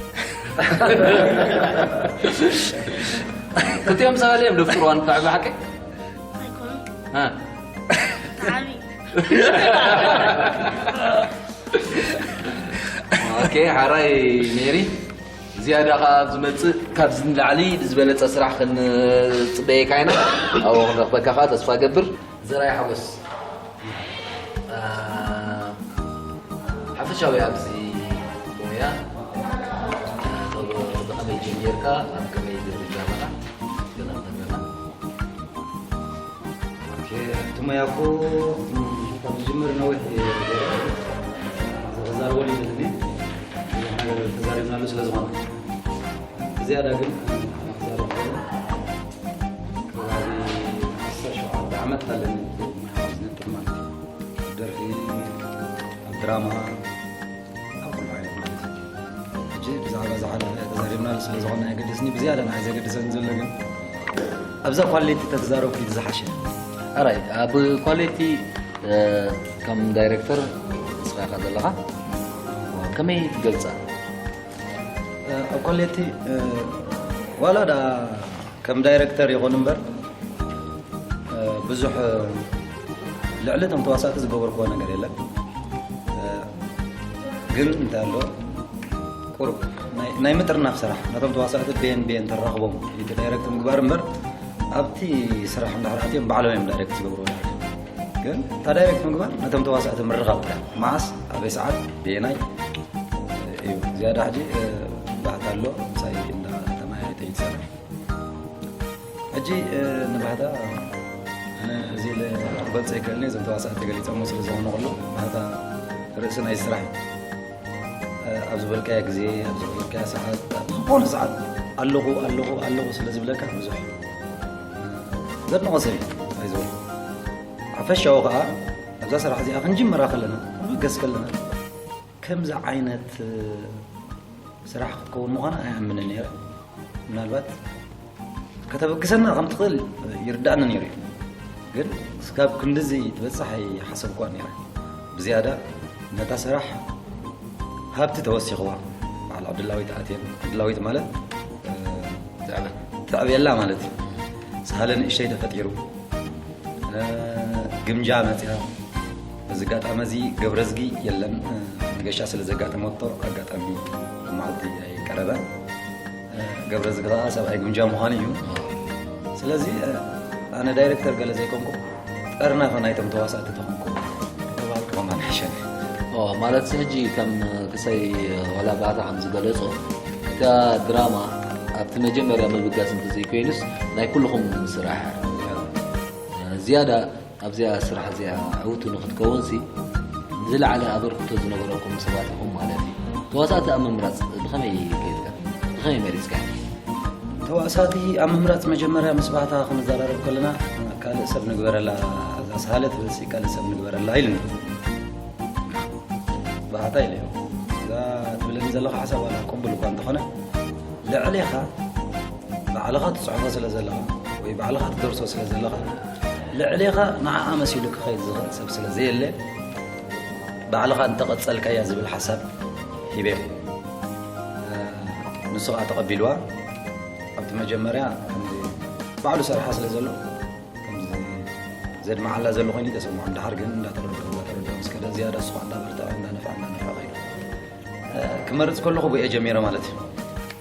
ክልቲኦም ሰባት እዮም ደፍጥርዋ ንጣዕሚ ሓቂ ኣይኮኑ እ ተዓቢ ኦኬ ሓራይ ሜሪ ዝያዳ ከዓ ኣብ ዝመፅእ ካብዚ ንላዕሊ ብዝበለፀ ስራሕ ክንፅበየካ ኢና ኣብኡ ክንረክበካ ከዓ ተስፋ ገብር ዘራይ ሓጎስ ሓፈሻዊ ኣብዚ ሞያ ብኸመይ ጀሚርካ ኣብ ከመይ ደረጃ ኣለኻ ገለ ክትነግረና እቲ ሞያ እኮ ካብ ዝጅምር ነዊሕ ገይረ ክዛረበሉ ይደሊ ብዙሕ ነገር ተዛሪብናሉ ስለ ዝኾነ ዝያዳ ግን ክዛረብ ከባቢ ዓሰርተ ሸውዓተ ዓመት ኣለኒ ዝነጥር ማለት እዩ ደርፊ ኣብ ድራማ ኣብ ኩሉ ዓይነት ማለት እዩ ሕጂ ብዛዕባ ዝሓለፈ ተዛሪብናሉ ስለ ዝኾነ ኣየገደስኒ ብዝያዳ ንዓይ ዘገድሰኒ ዘሎ ግን ኣብዛ ኳሌቲ ተተዛረብኩ እዩ ዝሓሸ ኣራይ ኣብ ኳሌቲ ከም ዳይሬክተር ንስኻ ኢኻ ዘለኻ ከመይ ትገልፃ ኣብ ኳሌቲ ዋላ ዳ ከም ዳይረክተር ይኹን እምበር ብዙሕ ልዕሊ እቶም ተዋሳእቲ ዝገበርክዎ ነገር የለን። ግን እንታይ ኣሎ፣ ቁሩብ ናይ ምጥርናፍ ስራሕ ነቶም ተዋሳእቲ ቤን ቤን ተራኽቦም ኢቲ ዳይረክት ምግባር እምበር፣ ኣብቲ ስራሕ እንድሕር ኣትዮም ባዕሎም እዮም ዳይረክት ዝገብርዎ። ግን እታ ዳይሬክት ምግባር ነቶም ተዋሳእቲ ምርኻብ ጥራሕ፣ መዓስ፣ ኣበይ ሰዓት፣ በየናይ እዩ። ዝያዳ ሕጂ ባህታ ኣሎ ምሳይ እንዳ ተማያየጠ ይሰርሕ። ሕጂ ንባህታ እዚ ክገልፀ ይክእልኒ፣ እዞም ተዋሳእቲ ገሊፆሞ ስለ ዝኾኑ፣ ኩሉ ባህታ ርእሲ ናይ ስራሕ እዩ። ኣብ ዝበልካዮ ግዜ፣ ኣብ ዝበልካዮ ሰዓት፣ ኣብ ዝኾነ ሰዓት ኣለኹ ኣለኹ ኣለኹ ስለ ዝብለካ ብዙሕ ዘድንቖ ሰብ እዩ። ኣይዞ፣ ሓፈሻዊ ከዓ ኣብዛ ስራሕ እዚኣ ክንጅምራ ከለና፣ ክንበገስ ከለና፣ ከምዚ ዓይነት ስራሕ ክትከውን ምዃና ኣይኣምንን ነይረ። ምናልባት ከተበግሰና ከም ትኽእል ይርዳእኒ ነይሩ እዩ። ግን እስካብ ክንድዚ ትበጽሕ ኣይሓሰብኳን ነይረ። ብዝያዳ ነታ ስራሕ ሃብቲ ተወሲኽዋ፣ በዓል ዕድላዊት ኣትየን። ዕድላዊት ማለት ትዕበ-፣ ትዕብየላ ማለት እዩ። ሳህለ ንእሽተይ ተፈጢሩ፣ ግምጃ መፅያ። በዚ ኣጋጣሚ እዚ ገብረዝጊ የለን፣ መገሻ ስለ ዘጋጠመቶ ኣጋጣሚ መዓልቲ ኣይቀረበን። ገብረዝጊ ከዓ ሰብኣይ ግምጃ ምዃኑ እዩ። ስለዚ ኣነ ዳይሬክተር ገለ ዘይኮንኩ፣ ጠርናፈ ናይቶም ተዋሳእቲ ተኾንኩ ተባልኩ ከማን ሕሸኒ። ኦ፣ ማለት ሕጂ ከም ክሰይ ዋላ ባታ ከም ዝገለጾ፣ እታ ድራማ ኣብቲ መጀመርያ ምብጋስ እንተዘይኮይኑስ ናይ ኩልኹም ስራሕ እያ። ዝያዳ ኣብዚኣ ስራሕ እዚኣ ዕውቲ ንክትከውንሲ ዝለዓለ ኣበርክቶ ዝነበረኩም ሰባት ኢኹም ማለት እዩ። ተዋሳእቲ ኣብ ምምራጽ ብኸመይ ከይድካ? ብኸመይ መሪጽካ? ተዋሳእቲ ኣብ ምምራጽ መጀመርያ ምስ ባህታ ክንዘራረብ ከለና፣ ካልእ ሰብ ንግበረላ፣ እዛ ሳህለ ትበልሲ ካልእ ሰብ ንግበረላ ኢሉኒ። ባህታ ኢለዮ። እዛ ትብለኒ ዘለኻ ሓሳብ ዋላ ቅቡል እኳ እንተኾነ፣ ልዕሌኻ ባዕልኻ ትጽሕፎ ስለ ዘለኻ ወይ ባዕልኻ ትደርሶ ስለ ዘለኻ፣ ልዕሌኻ ንዓኣ መሲሉ ክኸይድ ዝኽእል ሰብ ስለ ዘየለ፣ ባዕልኻ እንተቐጸልካያ ዝብል ሓሳብ ሂበዮ። ንሱ ኸኣ ተቐቢልዋ። ኣብቲ መጀመርያ ከምዚ ባዕሉ ሰርሓ ስለ ዘሎ፣ ከምዚ ዘድምዓላ ዘሎ ኮይኑ ተሰምዖም። ድሓር ግን እንዳተረድኦ፣ እንዳተረድኦ ምስ ከደ፣ ዝያዳ እሱ ኸኣ እንዳበርትዐ፣ እንዳነፍዐ፣ እንዳነፍዐ ኸይዱ። እ፣ ክመርጽ ከለኹ ብኡ እየ ጀሚረ ማለት እዩ።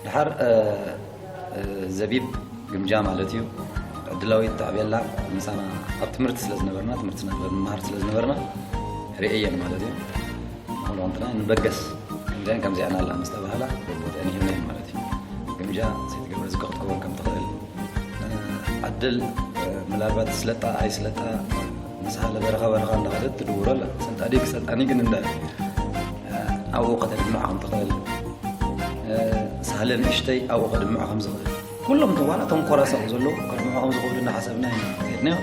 ድሓር፣ እ፣ እ፣ ዘቢብ ግምጃ ማለት እዩ። ዕድላዊት ተዕብየላ ምሳና ኣብ ትምህርቲ ስለ ዝነበርና፣ ትምህርቲ ስነ ጥበብ ንመሃር ስለ ዝነበርና፣ ርእየን ማለት እዩ። ንኹሉ ከምትና ንበገስ፣ ከምዚኣን ከምዚኣን ኣላ ምስ ተባህላ፣ ቦቦትአን ይህብና ማለት እዩ። ግምጃ ሰይቲ ገብረዝጊ ክትከውን ከም ትኽእል፣ ዕድል፣ ምናልባት ስለጣ ኣይስለጣ፣ ንስኻ ለበረኻ በረኻ እንዳኸደት ትድውሮ ኣላ። ሰልጣኒ ክሰልጣኒ ግን እንዳ ኣብኡ ከተድምዖ ከም ትኽእል፣ ሳህለ ንእሽተይ ኣብኡ ከድምዖ ከም ዝኽእል፣ ኩሎም ተዋላ እቶም ኮራሳኡ ዘለዉ ከድምዖ ከም ዝኽእሉ እናሓሰብና ኢና ከድናዮ።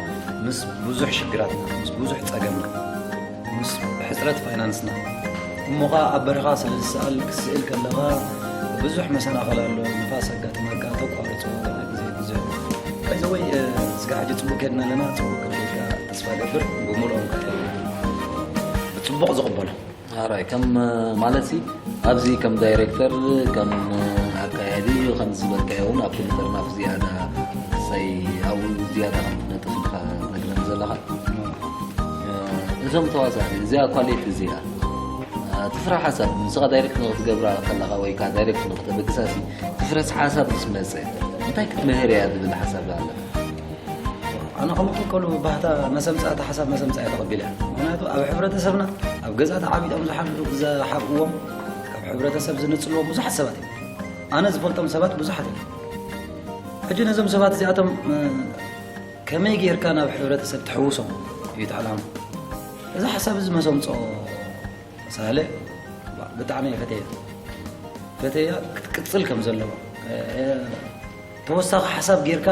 ምስ ብዙሕ ሽግራትና፣ ምስ ብዙሕ ጸገምና፣ ምስ ሕጽረት ፋይናንስና፣ እሞ ኸኣ ኣብ በረኻ ስለ ዝሰኣል፣ ክስእል ከለኻ ብዙሕ መሰናኸል ኣሎ። ንፋስ ኣጋጥመካ፣ ተቋርጾ፣ ግዜ ብዙሕ። ባይ ዘ ወይ፣ እ፣ ስጋዕ ሕጂ ጽቡቕ ከድና ኣለና፣ ጽቡቕ ከም ከይድካ ተስፋ እገብር፣ ብምልኦም ከኣ ብጽቡቕ ዝቕበሎ። ኣራይ፣ ከም፣ እ፣ ማለት ሲ፣ ኣብዚ ከም ዳይሬክተር፣ ከም፣ እ፣ ኣካያዲ፣ ከም ዝበልካዮ እውን ኣብ ክንዲ ጥርናፍ ዝያዳ ክሳይ ኣብኡ ዝያዳ ከም ትነጥፍ ኢኻ ትነግረኒ ዘለኻ። እዞም ተዋሳእቲ፣ እዚኣ ኳሌት እዚኣ፣ እቲ ፍረ ሓሳብ ንስኻ ዳይሬክት ንክትገብራ ከለኻ ወይ ከዓ ዳይሬክት ንክተበግሳሲ፣ እቲ ፍረ ሓሳብ ምስ መፀ እንታይ ክትምህር እያ ዝብል ሓሳብ ኣለካ? ኣነ ከም ትከሉ ባህታ መሰምፃእቲ ሓሳብ መሰምፃእያ ተቐቢለ እያ። ምክንያቱ ኣብ ሕብረተሰብና ኣብ ገዛ ተዓቢጦም ዝሓድሩ ዝሓብእዎም ካብ ሕብረተሰብ ዝነፅልዎም ብዙሓት ሰባት እዮም። ኣነ ዝፈልጦም ሰባት ብዙሓት እዮም። ሕጂ ነዞም ሰባት እዚኣቶም ከመይ ጌርካ ናብ ሕብረተሰብ ትሕውሶም እዩ እቲ ዕላማ። እዚ ሓሳብ እዚ መሰምጾ ሳህለ ብጣዕሚ እየ ፈተያ። ፈተያ ክትቅጽል ከም ዘለዋ፣ እ፣ ተወሳኺ ሓሳብ ጌርካ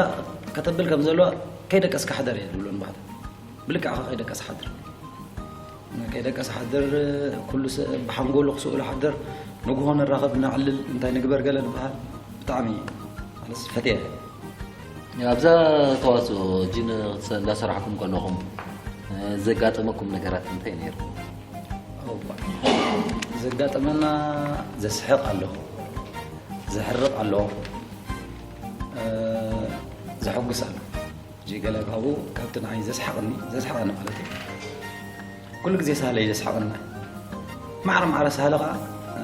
ከተብል ከም ዘለዋ፣ ከይደቀስካ ሕደር እየ ዝብሎ ንባዕታ። ብልክዕኻ ከይደቀስ ሓድር። ከይደቀስ ሓድር፣ ኩሉ ሰብ ብሓንጎሉ ክስእሉ ሓድር። ንግሆ ንራኸብ፣ ነዕልል፣ እንታይ ንግበር ገለ ንበሃል። ብጣዕሚ ማለት ፈትየ። ኣብዛ ተዋስኦ ጂን እንዳሰራሕኩም ከለኹም፣ እ፣ ዘጋጠመኩም ነገራት እንታይ ነይሩ? እዋ፣ ዘጋጠመና ዘስሕቕ ኣሎ፣ ዘሕርቕ ኣሎ። እ፣ ዘሐጉስ ኣሎ። ሕጂ ገለ ካብኡ ካብቲ ንዓይ ዘስሓቕኒ፣ ዘስሓቐኒ ማለት እዩ። ኩሉ ግዜ ሳህለ እዩ ዘስሓቐኒ። ማዕረ ማዕረ ሳህለ ኸዓ፣ እ፣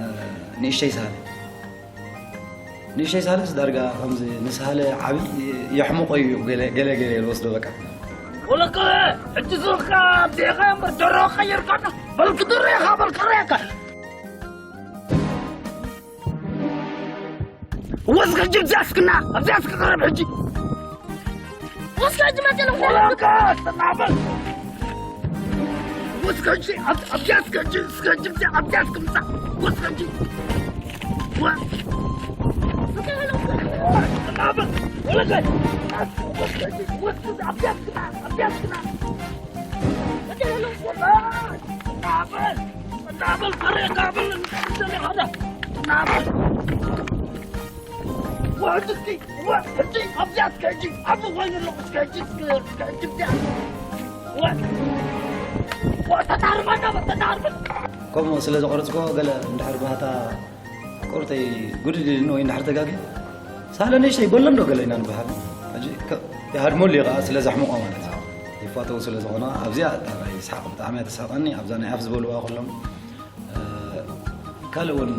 ንእሽተይ ሳህለ። ንእሽተይ ሳህለስ ዳርጋ ከምዚ ንሳህለ ዓቢ የሕምቖ እዩ ገለ፣ ገለ፣ ገለ ዝወስዶ በቃ። ወለቀ፣ ሕጂ ስኻ ኣብዚኻ እምበር ደሮ ቀይርካና። በልክ ድሮ ኢኻ፣ በልክ ድሮ ኢኻ። ወስከ ጅብቲ ኣስክና፣ ኣብዚኣ እስኪ ቅረብ ሕጂ። ወስከ ሕጂ መጤ ነው። ወላካ፣ ተናበል። ወስከ ሕጂ፣ ኣብ-፣ ኣብዚኣ እስከ ሕጂ፣ እስከ ጅብቲ ኣብዚኣ እስኪ ምጻእ። ወስከ ሕጂ። ወ-፣ ተናበል። ወላካ፣ ወስከ ሕጂ፣ ወስከ ኣብዚኣ እስክና፣ ኣብዚኣ እስክና። መጤ ነው። ወላ፣ ተናበል። ናበል፣ ከሬ ናበል፣ እንተዘይ ሓደ ናበል። ወሕጂ እስኪ፣ ወ-፣ ሕጂ ኣብዚኣ እስከ ሕጂ፣ ኣብዚ ኮይኑ ኣለኹ፣ እስከ ሕጂ፣ እስከ፣ እስከ ሕጂ ኣብዚኣ። ወ-፣ ወ-፣ ተዳርባ ናበል፣ ተዳርባ። ከምኡ ስለ ዘቆረጽኮ፣ ገለ እንድሕር ባህታ ቁርተይ ጉድል ኢሉኒ ወይ እንድሕር ተጋጊ፣ ሳለ ንእሽተይ በሎ እንዶ ገለ ኢና ንበሃል። ሕጂ ከ-፣ ይሃድመሉ እዩ ኸዓ ስለ ዘሕምቖ ማለት እዩ። ይፋተው ስለ ዝኾነ ኣብዚኣ እታ ናይ ይስሓቕ ብጣዕሚ እያ ተስሕቐኒ። ኣብዛ ናይ ኣፍ ዝበልዋ ኩሎም፣ እ፣ ካልእ እውን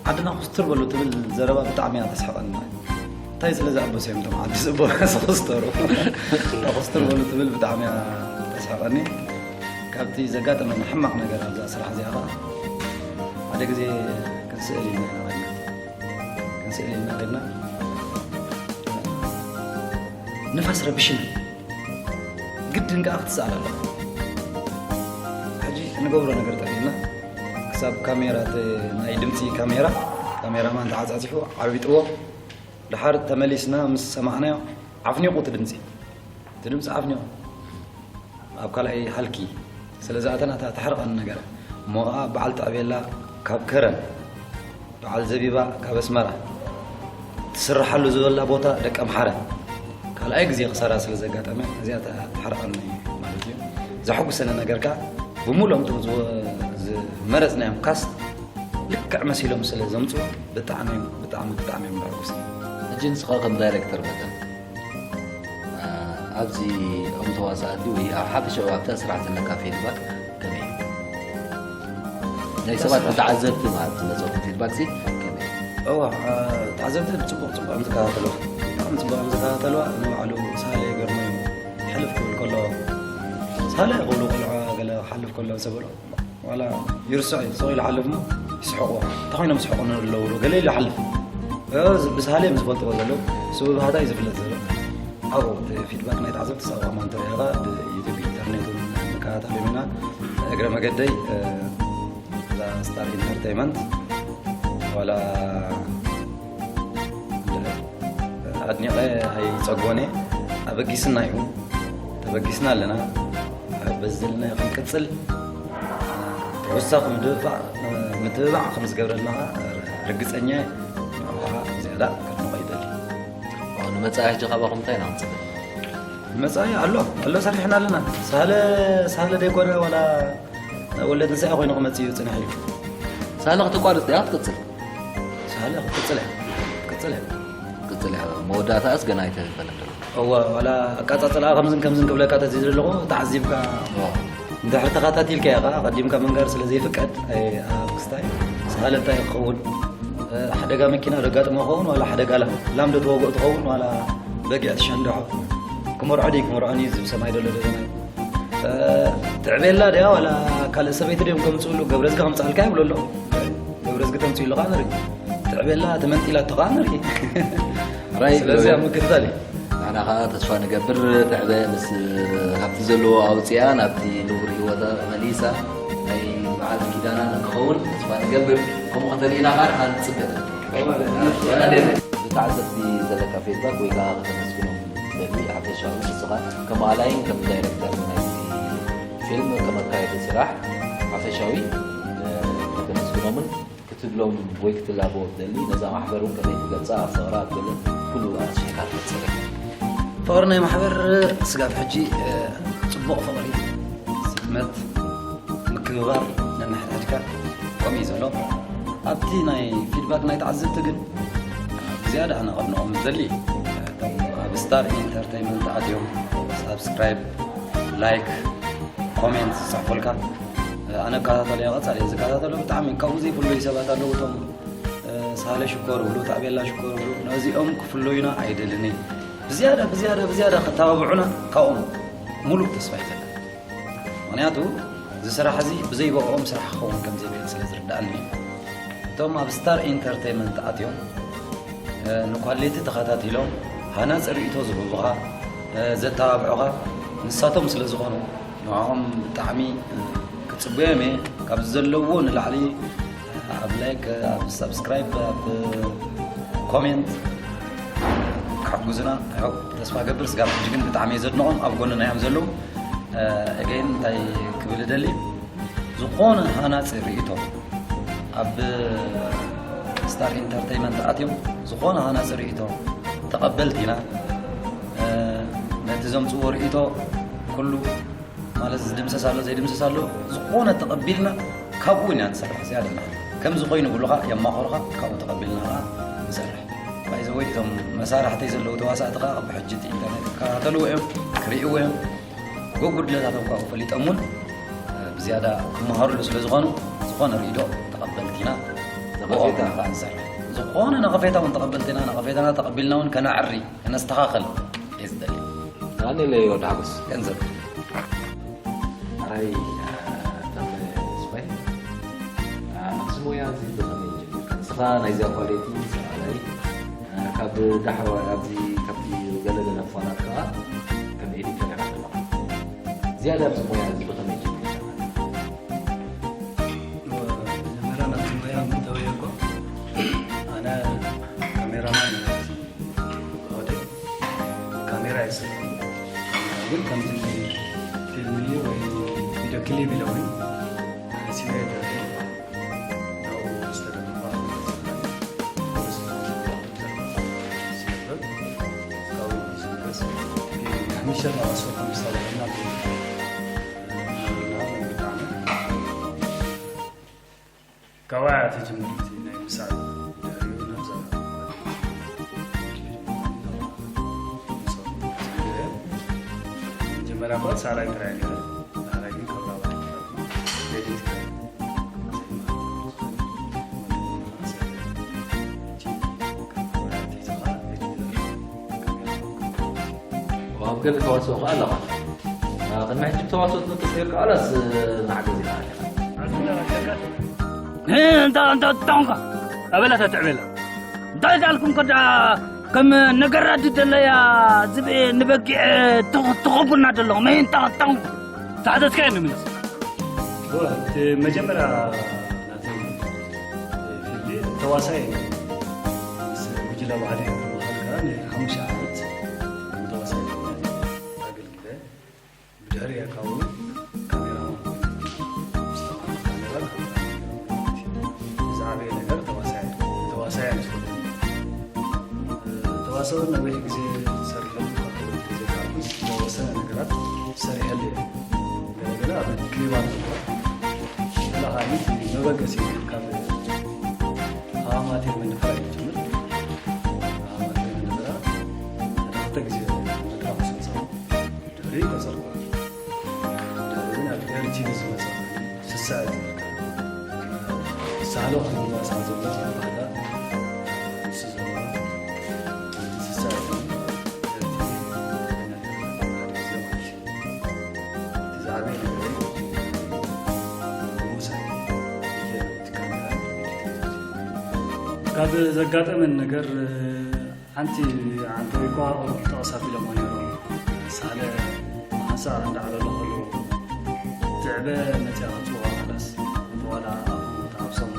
ዓድና ኩስትር በሉ ትብል ዘረባ ብጣዕሚ እያ ተስሕቐኒ። እንታይ ስለ ዝኣበሱ እዮም እቶም ዓዲ ዝቦ ዝኹስተሩ? ኩስትር በሉ ትብል ብጣዕሚ እያ ተስሕቐኒ። ካብቲ ዘጋጠመኒ ሕማቕ ነገር ኣብዛ ስራሕ እዚኣ ኸዓ፣ ሓደ ግዜ ክንስእል ኢልና ኢና ኸድና። ክንስእል ኢልና ኸድና። ንፋስ ረቢሽና። ግድን ከኣ ክትስኣል ኣለካ። ሕጂ እንገብሮ ነገር ጠፊእና። ክሳብ ካሜራ፣ እቲ ናይ ድምጺ ካሜራ፣ ካሜራማን ተዓጻጺፉ ዓቢጥዎ። ደሓር ተመሊስና ምስ ሰማዕናዮ፣ ዓፍኒቑ እቲ ድምጺ። እቲ ድምጺ ዓፍኒቑ። ኣብ ካልኣይ ሃልኪ ስለ ዝኣተና እታ ተሕርቐኒ ነገር። እሞ ኸኣ በዓል ተዕቤላ ካብ ከረን፣ በዓል ዘቢባ ካብ ኣስመራ፣ ትስርሓሉ ዝበላ ቦታ ደቀምሓረ። ካልኣይ ግዜ ክሰራ ስለ ዘጋጠመ፣ እዚኣ እታ ተሕርቐኒ ማለት እዩ። ዘሐጉሰኒ ነገር ከኣ፣ ብምሉኦም እቶም ዝወ-፣ ዝመረጽናዮም ካስት ልክዕ መሲሎም ስለ ዘምጽኡ፣ ብጣዕሚ፣ ብጣዕሚ፣ ብጣዕሚ እዮም ዘሐጉስኒ። ሕጂ ንስኻ ከም ዳይሬክተር መጠን፣ አ፣ ኣብዚ እቶም ተዋሳእቲ ወይ ኣብ ሓፈሻዊ ኣብታ ስራሕ ዘለካ ፊድባክ ከመይ እዩ? ናይ ሰባት፣ ተዓዘብቲ ማለት ዝመጸኹም ፊድባክ ሲ ከመይ እዩ? እዋ፣ አ፣ ተዓዘብቲ ብጽቡቕ፣ ጽቡቕ እዮም ዝከታተልዋ። ብጣዕሚ ጽቡቕ እዮም ዝከታተልዋ። ንባዕሉ ሳህለ ይገርሞ እዩ። ሕልፍ ክብል ከሎ፣ ሳህለ ክብሉ ቆልዑ ገለ ክሓልፍ ከሎ ሰበሎ። ዋላ ይርስዖ እዩ፣ ስቕ ኢሉ ሓልፍ እሞ ይስሕቑ። እንታይ ኮይኖም ዝስሕቑ ኣለዉ ዶ? ገለ ኢሉ ይሓልፍ። እ፣ ዝ-፣ ብሳህለ እዮም ዝፈልጥዎ ዘለዉ። እሱ ብባህታ እዩ ዝፍለጥ ዘሎ። ኣብኡ እቲ ፊድባክ ናይ ተዓዘብቲ ሰብኣዊ ማንቶ ኢኻ ብዩቱብ ኢንተርኔት እውን ንከታተሎም ኢና። እግረ መገደይ፣ እ፣ እዛ ስታር ኢንተርቴይመንት ዋላ ኣድኒቐ ኣይጸግቦን እየ። ኣበጊስና እዩ። ተበጊስና ኣለና። በዚ ዘለናዮ ክንቅጽል፣ ተወሳኺ ምድብባዕ፣ ምትብባዕ ከም ዝገብረልና ርግጸኛ እየ። ንዕኡ ከዓ ዝያዳ ከድንቖ ይደሊ። ኦ፣ ንመጻኢ ሕጂ ካባኹም እንታይ ኢና ክንጽበ? ንመጻኢ ኣሎ፣ ኣሎ ሰሪሕና ኣለና። ሳህለ፣ ሳህለ ደይኮነ ዋላ ወለድ ንስኣ ኮይኑ ክመጽእ እዩ ጽንሕ ኢሉ። ሳህለ ክተቋርጽ ድያ ክትቅጽል? ሳህለ ክትቅጽል እያ። ክትቅጽል እያ። ክትቅጽል እያ። መወዳእታኣስ ገና ኣይተበለን ዘሎ። እወ፣ ዋላ ኣቃጻጽላኣ ከምዝን ከምዝን ክብለካ ተዝዩ ዘለኹ ተዓዚብካ። እወ። እንድሕር ተኸታቲልካዮ ኸኣ ቀዲምካ ምንጋር ስለ ዘይፍቀድ፣ ኣይ፣ ኣብ ክስታይ ሳህለ እንታይ ክኸውን? እ፣ ሓደጋ መኪና ደጋጥሞ ኸውን ዋላ ሓደጋ ላም፣ ላም ዶ ተወግኦ ትኸውን ዋላ በጊዕ ትሸንድሖ? ክመርዖ ድዩ ክመርዖን እዩ ዝብ ሰማይ ደሎ ደበናይ? እ፣ ትዕቤላ ድያ ዋላ ካልእ ሰበይቲ ድዮም ከምጽእሉ? ገብረዝጊ ከምጽኣልካ ይብሎ ኣሎ። ገብረዝጊ ተምጽእሉ ከኣ ንርኢ። ትዕቤላ ተመንጢላቶ ከኣ ንርኢ። ራይ ስለዚ ኣብ ምክትታል እዩ። ንሕና ከኣ ተስፋ ንገብር ትዕበ ምስ ካብቲ ዘለዎ ኣውጽኣ ናብቲ ንቡር ህይወታ መሊሳ ናይ በዓልቲ ኪዳና ንክኸውን ተስፋ ንገብር። ከምኡ ከተርእና ከኣ ንሕና ንጽበ። ተዓዘብቲ ዘለካ ፊድባክ ወይ ከኣ ከተመስግኖም ትደሊ ሓፈሻዊ ንስኻ ከም ኣላይን ከም ዳይሬክተር ናይቲ ፊልም ከም ኣካየዲ ስራሕ ሓፈሻዊ፣ እ፣ ከተመስግኖምን ክት-፣ ትብሎም ወይ ክትላቦ ትደሊ፣ ነዛ ማሕበር እውን ከመይ ትገልጻ፣ ኣብ ፍቕራ ኣብ ገለ ኩሉ ኣስፊሕካ ትገልጸለይ። ፍቕሪ ናይ ማሕበር ስጋብ ሕጂ፣ እ፣ ጽቡቕ ፍቕሪ፣ ስጥመት፣ ምክብባር ነንሕድሕድካ ከምኡ እዩ ዘሎ። ኣብቲ ናይ ፊድባክ ናይ ተዓዘብቲ ግን ብዝያዳ ኣነ ከድንቖም ዝደሊ፣ እቶም ኣብ ስታር ኢንተርተይመንት ኣትዮም ሳብስክራይብ፣ ላይክ፣ ኮሜንት ዝጽሕፉልካ፣ ኣነ እከታተሎ እየ፣ ቀጻሊ እየ ዝከታተሎ። ብጣዕሚ ካብኡ ዘይፍለዩ ሰባት ኣለዉ፣ እቶም፣ እ፣ ሳህለ ሽኮር ይብሉ፣ ታቤላ ሽኮር ይብሉ። ነዚኦም ክፍለዩና ኣይደልን እየ። ብዝያዳ፣ ብዝያዳ፣ ብዝያዳ ከተባብዑና ካብኦም ሙሉእ ተስፋ እዩ ዘለኒ። ምኽንያቱ፣ እዚ ስራሕ እዚ ብዘይ ብኦም ስራሕ ክኸውን ከም ዘይክእል ስለ ዝርድኣኒ እዩ። እቶም ኣብ ስታር ኢንተርተይመንት ኣትዮም፣ እ፣ ንኳሊቲ ተኸታቲሎም ሃናጺ ርእይቶ ዝህቡኻ፣ እ፣ ዘተባብዑኻ ንሳቶም ስለ ዝኾኑ፣ ንዕኦም ብጣዕሚ፣ እ፣ ክጽበዮም እየ። ካብ ዘለዎ ንላዕሊ፣ እ፣ ኣብ ላይክ፣ ኣብ ሳብስክራይብ፣ ኣብ ኮሜንት ክሕግዙና፣ ይኸው ተስፋ ገብር። ስጋብ ሕጂ ግን ብጣዕሚ እየ ዘድንቖም፣ ኣብ ጎንና እዮም ዘለዉ። እ፣ ኣገይን እንታይ ክብል እደሊ፣ ዝኾነ ሃናጺ ርእይቶ ኣብ ስታር ኢንተርተይመንት ኣትዮም፣ ዝኾነ ሃናጺ ርእይቶ ተቐበልቲ ኢና። እ፣ ነቲ ዘምጽእዎ ርእይቶ ኩሉ፣ ማለት፣ ዝድምሰስ ኣሎ ዘይድምሰስ ኣሎ፣ ዝኾነ ተቐቢልና ካብኡ ኢና ንሰርሕ። ዝያዳ ንሕና ከምዚ ኮይኑ ይብሉኻ፣ የማኸሩኻ፣ ካብኡ ተቐቢልና ኸዓ ንሰርሕ። ባይዘወይ፣ እቶም መሳርሕተይ ዘለዉ ተዋሳእቲ ኸዓ ብሕጂ እቲ ኢንተርኔት ክከታተልዎ እዮም፣ ክርእይዎ እዮም። ጎ-፣ ጉድለታቶም ከኣ ፈሊጦም እውን፣ እ፣ ብዝያዳ ክመሃሩሉ ስለ ዝኾኑ፣ ዝኾነ ርእይቶ ተቐበልቲ ኢና። ነቐፌታ። ብኦም ኢና ከኣ ንሰርሕ። ዝኾነ ነቐፌታ እውን ተቐበልቲ ኢና። ነቐፌታና ተቐቢልና እውን ከነዕሪ፣ ከነስተኻኽል እየ ዝደሊ። ኣነ ኢለ ወዲ ሓጎስ። ገንዘብ። ኣራይ፣ እ፣ ተስፋይ፣ እ፣ ኣብዚ ሞያ እዚ ብኸመይ ጀሚርካ? ንስኻ ናይዚኣ ኳሊቲ ሰኣላይ፣ እ፣ ካብ ዳሕረዋይ ኣብዚ ካብቲ ገለ ገለ ክፋላት ከኣ ከም ኤዲተር ኢኻ ዘለኻ። ዝያዳ ኣብዚ ሞያ እዚ ብኸመይ ጀሚርካ? መጀመርያ ናብቲ ሞያ ምእታወይ እኮ ኣነ ካሜራማን እየ። ወደ ካሜራ ይስራል። ግን ከምዚ ፊልም ወይ ቪዲዮ ክሊፕ ኢለ ወይ ሲቪ ኣይተረፈ ናብኡ ዝተደረፈ ሓሙሽተ ናባሶ ከምሳሌ እና ብጣዕሚ ካብኣ እያ ትጅምር እቲ ናይ ምሳል ድሕሪኡ ናብዛ መጀመርያ እኳ ሳላይ ጥራይ ነይረ። ሳላይ ግን ካብ ራብዓይ ክፍሊ ኤዲት ኣብ ገለ ተዋስኦ ከኣ ኣለኻ። ቅድሚ ሕጂ ብተዋስኦ ትነጥፍ ነርካ፣ ኣላስ ንዓገዝ ኢኻ ኣለኻ። እንታ፣ እንታ፣ እንታ ኾንካ? ኣበላ ተትዕበላ። እንታይ ዳልኩም ከዳ ከም ነገራዲ ደለያ ዝብኢ ንበጊዕ ትኽ-፣ ትኸቡና ደለኹም። እንታ፣ እንታ ኾንካ? ዝሓዘዝካዮ ንምለስ። እወ፣ እቲ መጀመርያ ናተይ ፊልዲ ተዋሳይ ምስ ጉጅለ ባህሊ ተማሃርካ ንሓሙሽተ ዓመት ተዋሳይ ኣገልጊለ። ብድሕሪኣ ካብኡ ካሜራ፣ ካሜራ ዝዓበየ ነገር ተዋሳይ፣ ተዋሳይ ኣይመስለንን። ተዋሰኦ ነዊሕ ግዜ ዝሰርሐሉ፣ ካብ ተዘይካልኩስ ዝተወሰነ ነገራት ሰሪሐሉ እየ። ገለገለ ኣብ ክሊባት፣ ገለ ካሊእ መበገሲ ካብ ኣማቴር መንደፈራ እዩ ዝጅምር። ኣማቴር መንደፈራ ክልተ ግዜ መድረኽ ወሲድና። ድሕሪ ቀጸልኩ። ድሕሪ ግን ኣብ ኤርቲቪ ዝመጸ ስሳ እዩ ዝርከብ። ሳህለ ክንዋሳ ዘሎ ባህላ ንሱ ዘለዎ ስሳ እዩ። ኤርቲቪ ሓደ ግዜ ማለት እዩ። እቲ ዝዓበየ ነገረይ ሙሳ እዩ። እቲ ካሜራ ካብ ዘጋጠመን ነገር ሓንቲ ዓንተወይ እኳ ቁሩብ ጠቕሳ ኣቢሎሞ ነይሮም። ሳለ ሓንሳእ እንዳዕለሎ ከሎ ትዕበ መፅያ ከፅዋ፣ ካላስ ዋላ ኣፉ ተሓብሶም።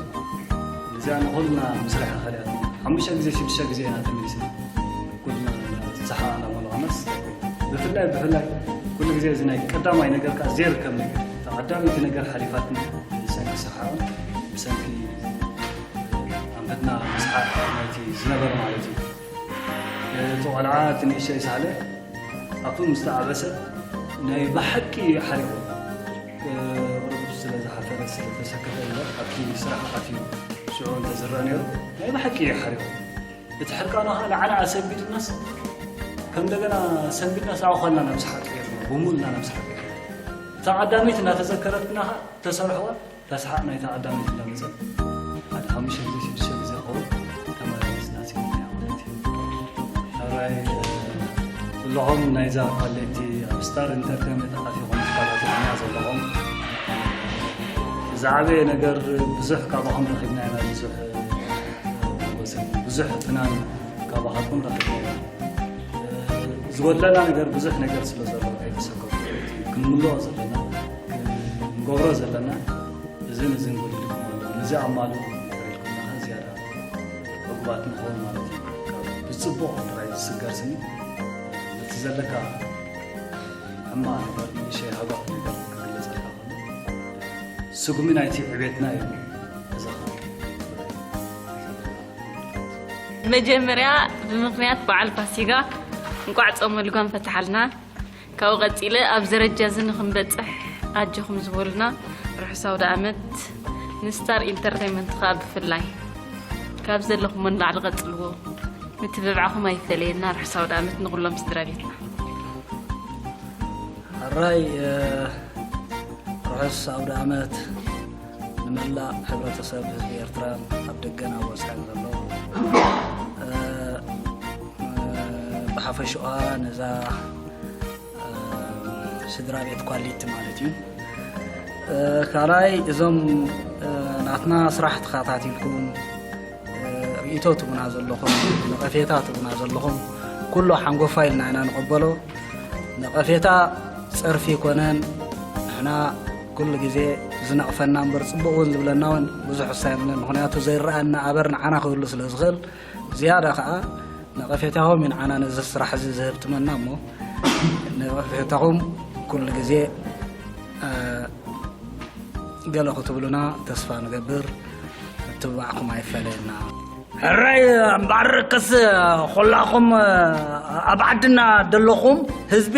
እዚኣ ንኹልና ምስራሕ ከልያት ሓሙሽተ ግዜ ሽዱሽተ ግዜ ኢና ተመሊስና። ኩልና ዝሰሓቕና መለዋናስ ብፍላይ፣ ብፍላይ ኩሉ ግዜ እዚ ናይ ቀዳማይ ነገር ከዓ ዘይርከብ ነገር፣ እታ ቀዳመይቲ ነገር ሓሊፋትና ብሰንኪ ሰሓቕን ብሰንኪ እና ምስሓቅ ናይቲ ዝነበረ ማለት እዩ። እቲ ቆልዓ እቲ ንእሽተይ ሳለ ኣብኡ ምስ ተዓበሰ ናይ ብሓቂ ሓሪቑ፣ ቁሩብ ስለ ዝሓፈረ ስለ ዝተሰከፈ እምበር ኣብቲ ስራሕ ኣትዩ ሽዑ እንተዝረአ ነይሩ ናይ ብሓቂ እዩ ሓሪቑ። እቲ ሕርቃኑ ኸዓ ንዓና ኣሰንቢዱናስ ከም እንደገና ሰንቢድናስ ኣብኡ ኸልና ናብ ሰሓቅ ቀይርና፣ ብሙልና ናብ ሰሓቅ ቀይርና። እታ ቀዳመይቲ እናተዘከረትና ኸዓ ተሰርሕዋ ተስሓቕ ናይታ ቀዳመይቲ እንዳመጸት ሓደ ሓሙሽተ ግዜ ሽዱሽተ ግዜ ክኸውን ተመላለስና ጽኒሕና ማለት እዩ። ሕራይ ኩልኹም ናይዛ ኳሌቲ ኣብ ስታር ኢንተርቴንመንት ኣቲኹም ትከታተሉና ዘለኹም ዝዓበየ ነገር ብዙሕ ካባኹም ረኺብና ኢና። ብዙሕ ብዙሕ ፍናን ካባኻትኩም ረኺብና ኢና። ዝጎድለና ነገር ብዙሕ ነገር ስለ ዘሎ ከይተሰከፉ ክንምልኦ ዘለና ክንገብሮ ዘለና እዝን እዝን ጎዲልኩም ኣሎ። ነዚ ኣማልኡ ኢልኩም ዝያዳ ዕጉባት ንኸውን ማለት እዩ። ካብ ብፅቡቕ ጥራይ ዝስገር ስኒ ነቲ ዘለካ ሕማቕ ነገር ንእሽተይ ሃጓፍ ነገር ክግለጸልካ ከሎ ስጉሚ ናይቲ ዕቤትና እዩ። እዛ መጀመርያ ብምኽንያት በዓል ፋሲጋ እንቋዕ ጾመ ልጓም ፈትሓልና። ካብኡ ቀጺለ ኣብዚ ደረጃ እዚ ንኽንበጽሕ ኣጆኹም ዝበሉና ርሑስ ኣውደ ኣመት ንስታር ኢንተርተይመንት ከኣ ብፍላይ ካብ ዘለኹሞ ንላዕሊ ቀጽልዎ። ምትብብዓኹም ኣይፈለየና። ርሑስ ኣውደ ኣመት ንኹሎም ስድራ ቤትና። ሕራይ ርሑስ ኣውደ ኣመት ንመላእ ሕብረተሰብ ህዝቢ ኤርትራን ኣብ ደገን ኣብ ወጻእን ዘሎ ብሓፈሽኡ ነዛ ስድራ ቤት ኳሊቲ ማለት እዩ። ካልኣይ እዞም ናትና ስራሕ ተኸታቲልኩም ርእይቶ ትቡና ዘለኹም፣ ነቐፌታ ትቡና ዘለኹም ኩሉ ሓንጎፋ ኢልና ኢና ንቐበሎ። ነቐፌታ ጸርፊ ይኮነን። ንሕና ኩሉ ግዜ ዝነቕፈና እምበር ጽቡቕ እውን ዝብለና እውን ብዙሕ እሳ የብለን። ምኽንያቱ ዘይረኣየና ኣበር ንዓና ክህሉ ስለ ዝኽእል ዝያዳ ከኣ ነቐፌታኹም እዩ ንዓና ነዚ ስራሕ እዚ ዝህብትመና እሞ ነቐፌታኹም ኩሉ ግዜ ገለ ክትብሉና ተስፋ ንገብር። ምትብባዕኩም ኣይፈለየና። ሕራይ እምበኣርከስ ኾላኹም ኣብ ዓድና ደለኹም ህዝቢ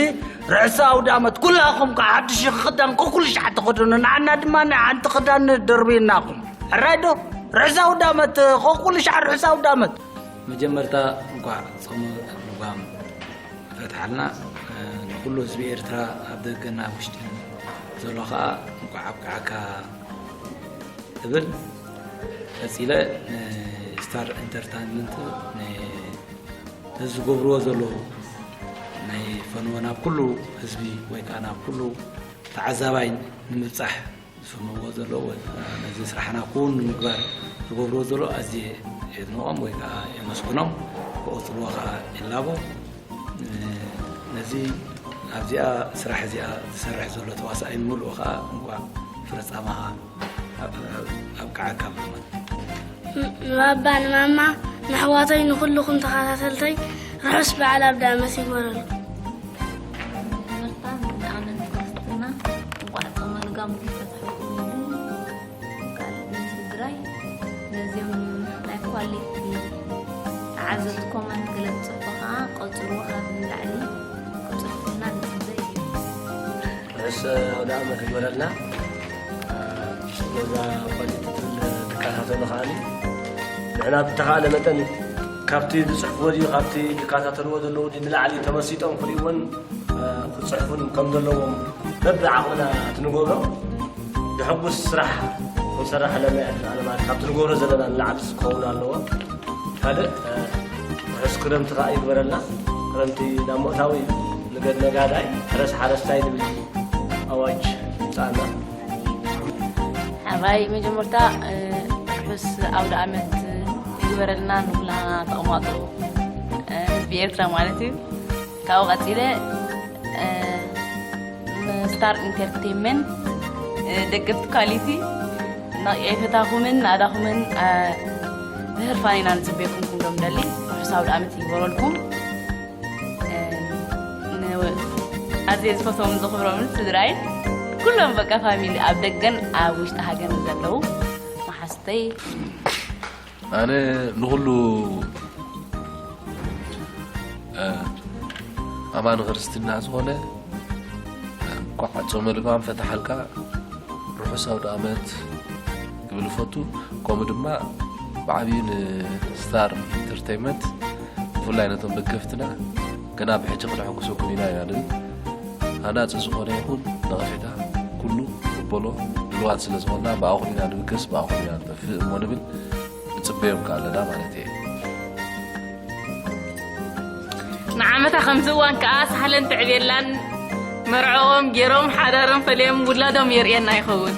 ርዕሰ ኣውደ ኣመት ኩላኹም ከዓ ሓድሽ ክዳን ኮኩሉ ሻዕ ተኸደኑ ንዓና ድማ ናይ ሓንቲ ክዳን ደርብይናኹም ሕራይ ዶ ርዕሰ ኣውደ ኣመት ኮኩሉ ሻዕ ርዕሰ ኣውደ ኣመት። መጀመርታ እንኳዕ ጾመ ልጓም ፈትሓልና። ንኩሉ ህዝቢ ኤርትራ ኣብ ደገን ኣብ ውሽጥን ዘሎ ከዓ እንኳዕ ኣብቅዓካ እብል። ቀጺለ ንስታር ኢንተርታይንመንት ንዝገብርዎ ዘለዉ ናይ ፈንዎ ናብ ኩሉ ህዝቢ ወይ ከዓ ናብ ኩሉ ተዓዛባይ ንምብጻሕ ዝፍንዎ ዘለዉ ወይ ከዓ ነዚ ስራሕና ክውን ንምግባር ዝገብርዎ ዘለዉ ኣዝየ የድንቖም ወይ ከዓ የመስግኖም። ክቕጽልዎ ከዓ ይላቦ። ነዚ ኣብዚኣ ስራሕ እዚኣ ዝሰርሕ ዘሎ ተዋሳኣይ ንምሉኡ ከዓ እንኳዕ ፍረጻማኻ ኣብቅዓካ ብማለት ንባባ ንማማ ንኣሕዋተይ ንኹልኹም ተኸታተልተይ ርሑስ በዓል ኣውደ ኣመት ይግበረልኩም። ትምህርታ ንኣመንቲ ክርስትና እንቋዕ ጾመ ልጓም ፈትሐኩም ይብል። ካልእ ንስድራይ ነዚኦም ናይ ኳሊቲ ተዓዘብቲ ኮመንት ገለ ትጽሕፉ ከኣ ቀጽልዎ፣ ካብ ንላዕሊ ክትጽሕፉልና ንጽበ እዩ። ርሑስ ኣውደ ኣመት ይግበረልና። ነዛ ኳሊቲ ትብል ትከታተሉ ከኣ ንሕና ብተኻእለ መጠን ካብቲ ዝጽሕፍዎ ድዩ ካብቲ ዝከታተልዎ ዘለዉ ድዩ ንላዕሊ ተመሲጦም ክርእይዎን ክጽሕፉን ከም ዘለዎም በብዓቕምና እቲ ንገብሮ ዘሐጉስ ስራሕ ክንሰርሕ ኣለና እያ ትብለና ማለት ካብቲ ንገብሮ ዘለና ንላዕሊ ክኸውን ኣለዎ። ካልእ ርሑስ ክረምቲ ከኣ ይግበረልና። ክረምቲ ናብ ምእታው እዩ። ንገድ ነጋዳይ ሕረስ ሓረስታይ ዝብል ኣዋጅ ይውጻኣና። ሕራይ መጀመርታ ርሑስ ኣውደ ኣመት ይግበረልና ንኩላና ተቐማጦ ህዝቢ ኤርትራ ማለት እዩ። ካብኡ ቀጺለ ንስታር ኢንተርቴንመንት ደገፍቲ ኳሊቲ ነቕፌታኹምን ናእዳኹምን ብህርፋን ኢና ንጽበየኩም ክንዶ ንደሊ። ርሑስ ኣውደ ኣመት ይግበረልኩም። ኣዝየ ዝፈትዎም ዘኽብሮምን ስድራይን ኩሎም በቃ ፋሚሊ ኣብ ደገን ኣብ ውሽጢ ሃገርን ዘለዉ መሓዙተይ ኣነ ንኹሉ ኣማኒ ክርስትና ዝኾነ እንኳዕ ጾመ ልጓም ፈታሓልካ፣ ርሑስ ኣውደ ኣመት ክብል እፈቱ። ከምኡ ድማ ብዓብዩ ንስታር ኢንተርቴይመንት፣ ብፍላይ ነቶም ደገፍትና፣ ገና ብሕጂ ክነሐጉሰኩም ኢና ኢና ንብል። ሃናጺ ዝኾነ ይኹን ነቐፌታ ኩሉ ንቕበሎ ድልዋት ስለ ዝኾንና፣ ብኣኹም ኢና ንብገስ፣ ብኣኹም ኢና ንጠፍእ እሞ ንብል። ንጽበዮም ከኣ ኣለና ማለት እየ። ንዓመታ ከምዚ እዋን ከኣ ሳህለን ትዕብየላን መርዕኦም ገይሮም ሓዳሮም ፈለዮም ውላዶም የርእየና ይኸውን።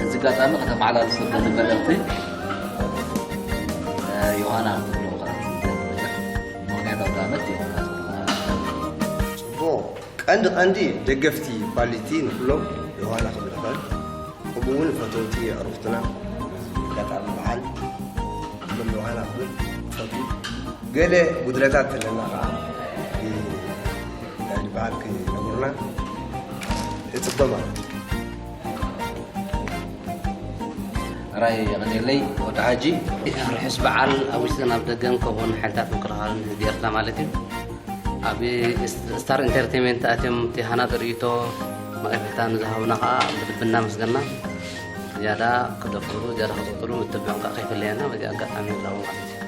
እዚ ኣጋጣሚ ከተመሓላልፍ ዘለኒ መልእኽቲ ዮሃና ክትብሎ ምኽንያት ኣውደ ኣመት ዮሃና ክትብሎ። ጽቡቕ። ቀንዲ ቀንዲ ደገፍቲ ኳሊቲ ንኩሎም ዮሃና ክብል ይኽእል። ከምኡ እውን ፈተውቲ ኣዕሩኽትና ኣጋጣሚ በዓል ኩሎም ዮሃና ክብል ፈቱ። ገለ ጉድለታት ተለና ከዓ እ፣ በዓል ክነግሩና እጽበ ማለት እዩ። ራይ የቐንየለይ ወዲ ሓጂ። ርሑስ በዓል ኣብ ውሽጥን ኣብ ደገን ከምኡውን ሓይልታት ምክልኻልን ህዝቢ ኤርትራ ማለት እዩ። ኣብ ስታር ኢንተርቴይንመንት ኣትዮም እቲ ሃናጺ ርእይቶ መቐፈታ ንዝሃቡና ከዓ ብልቢ እናመስገና ዝያዳ ክደፍሩ ዝያዳ ክቕፅሉ ምትብዖም ከዓ ከይፍለየና በዚ ኣጋጣሚ ንላቦ ማለት እዩ።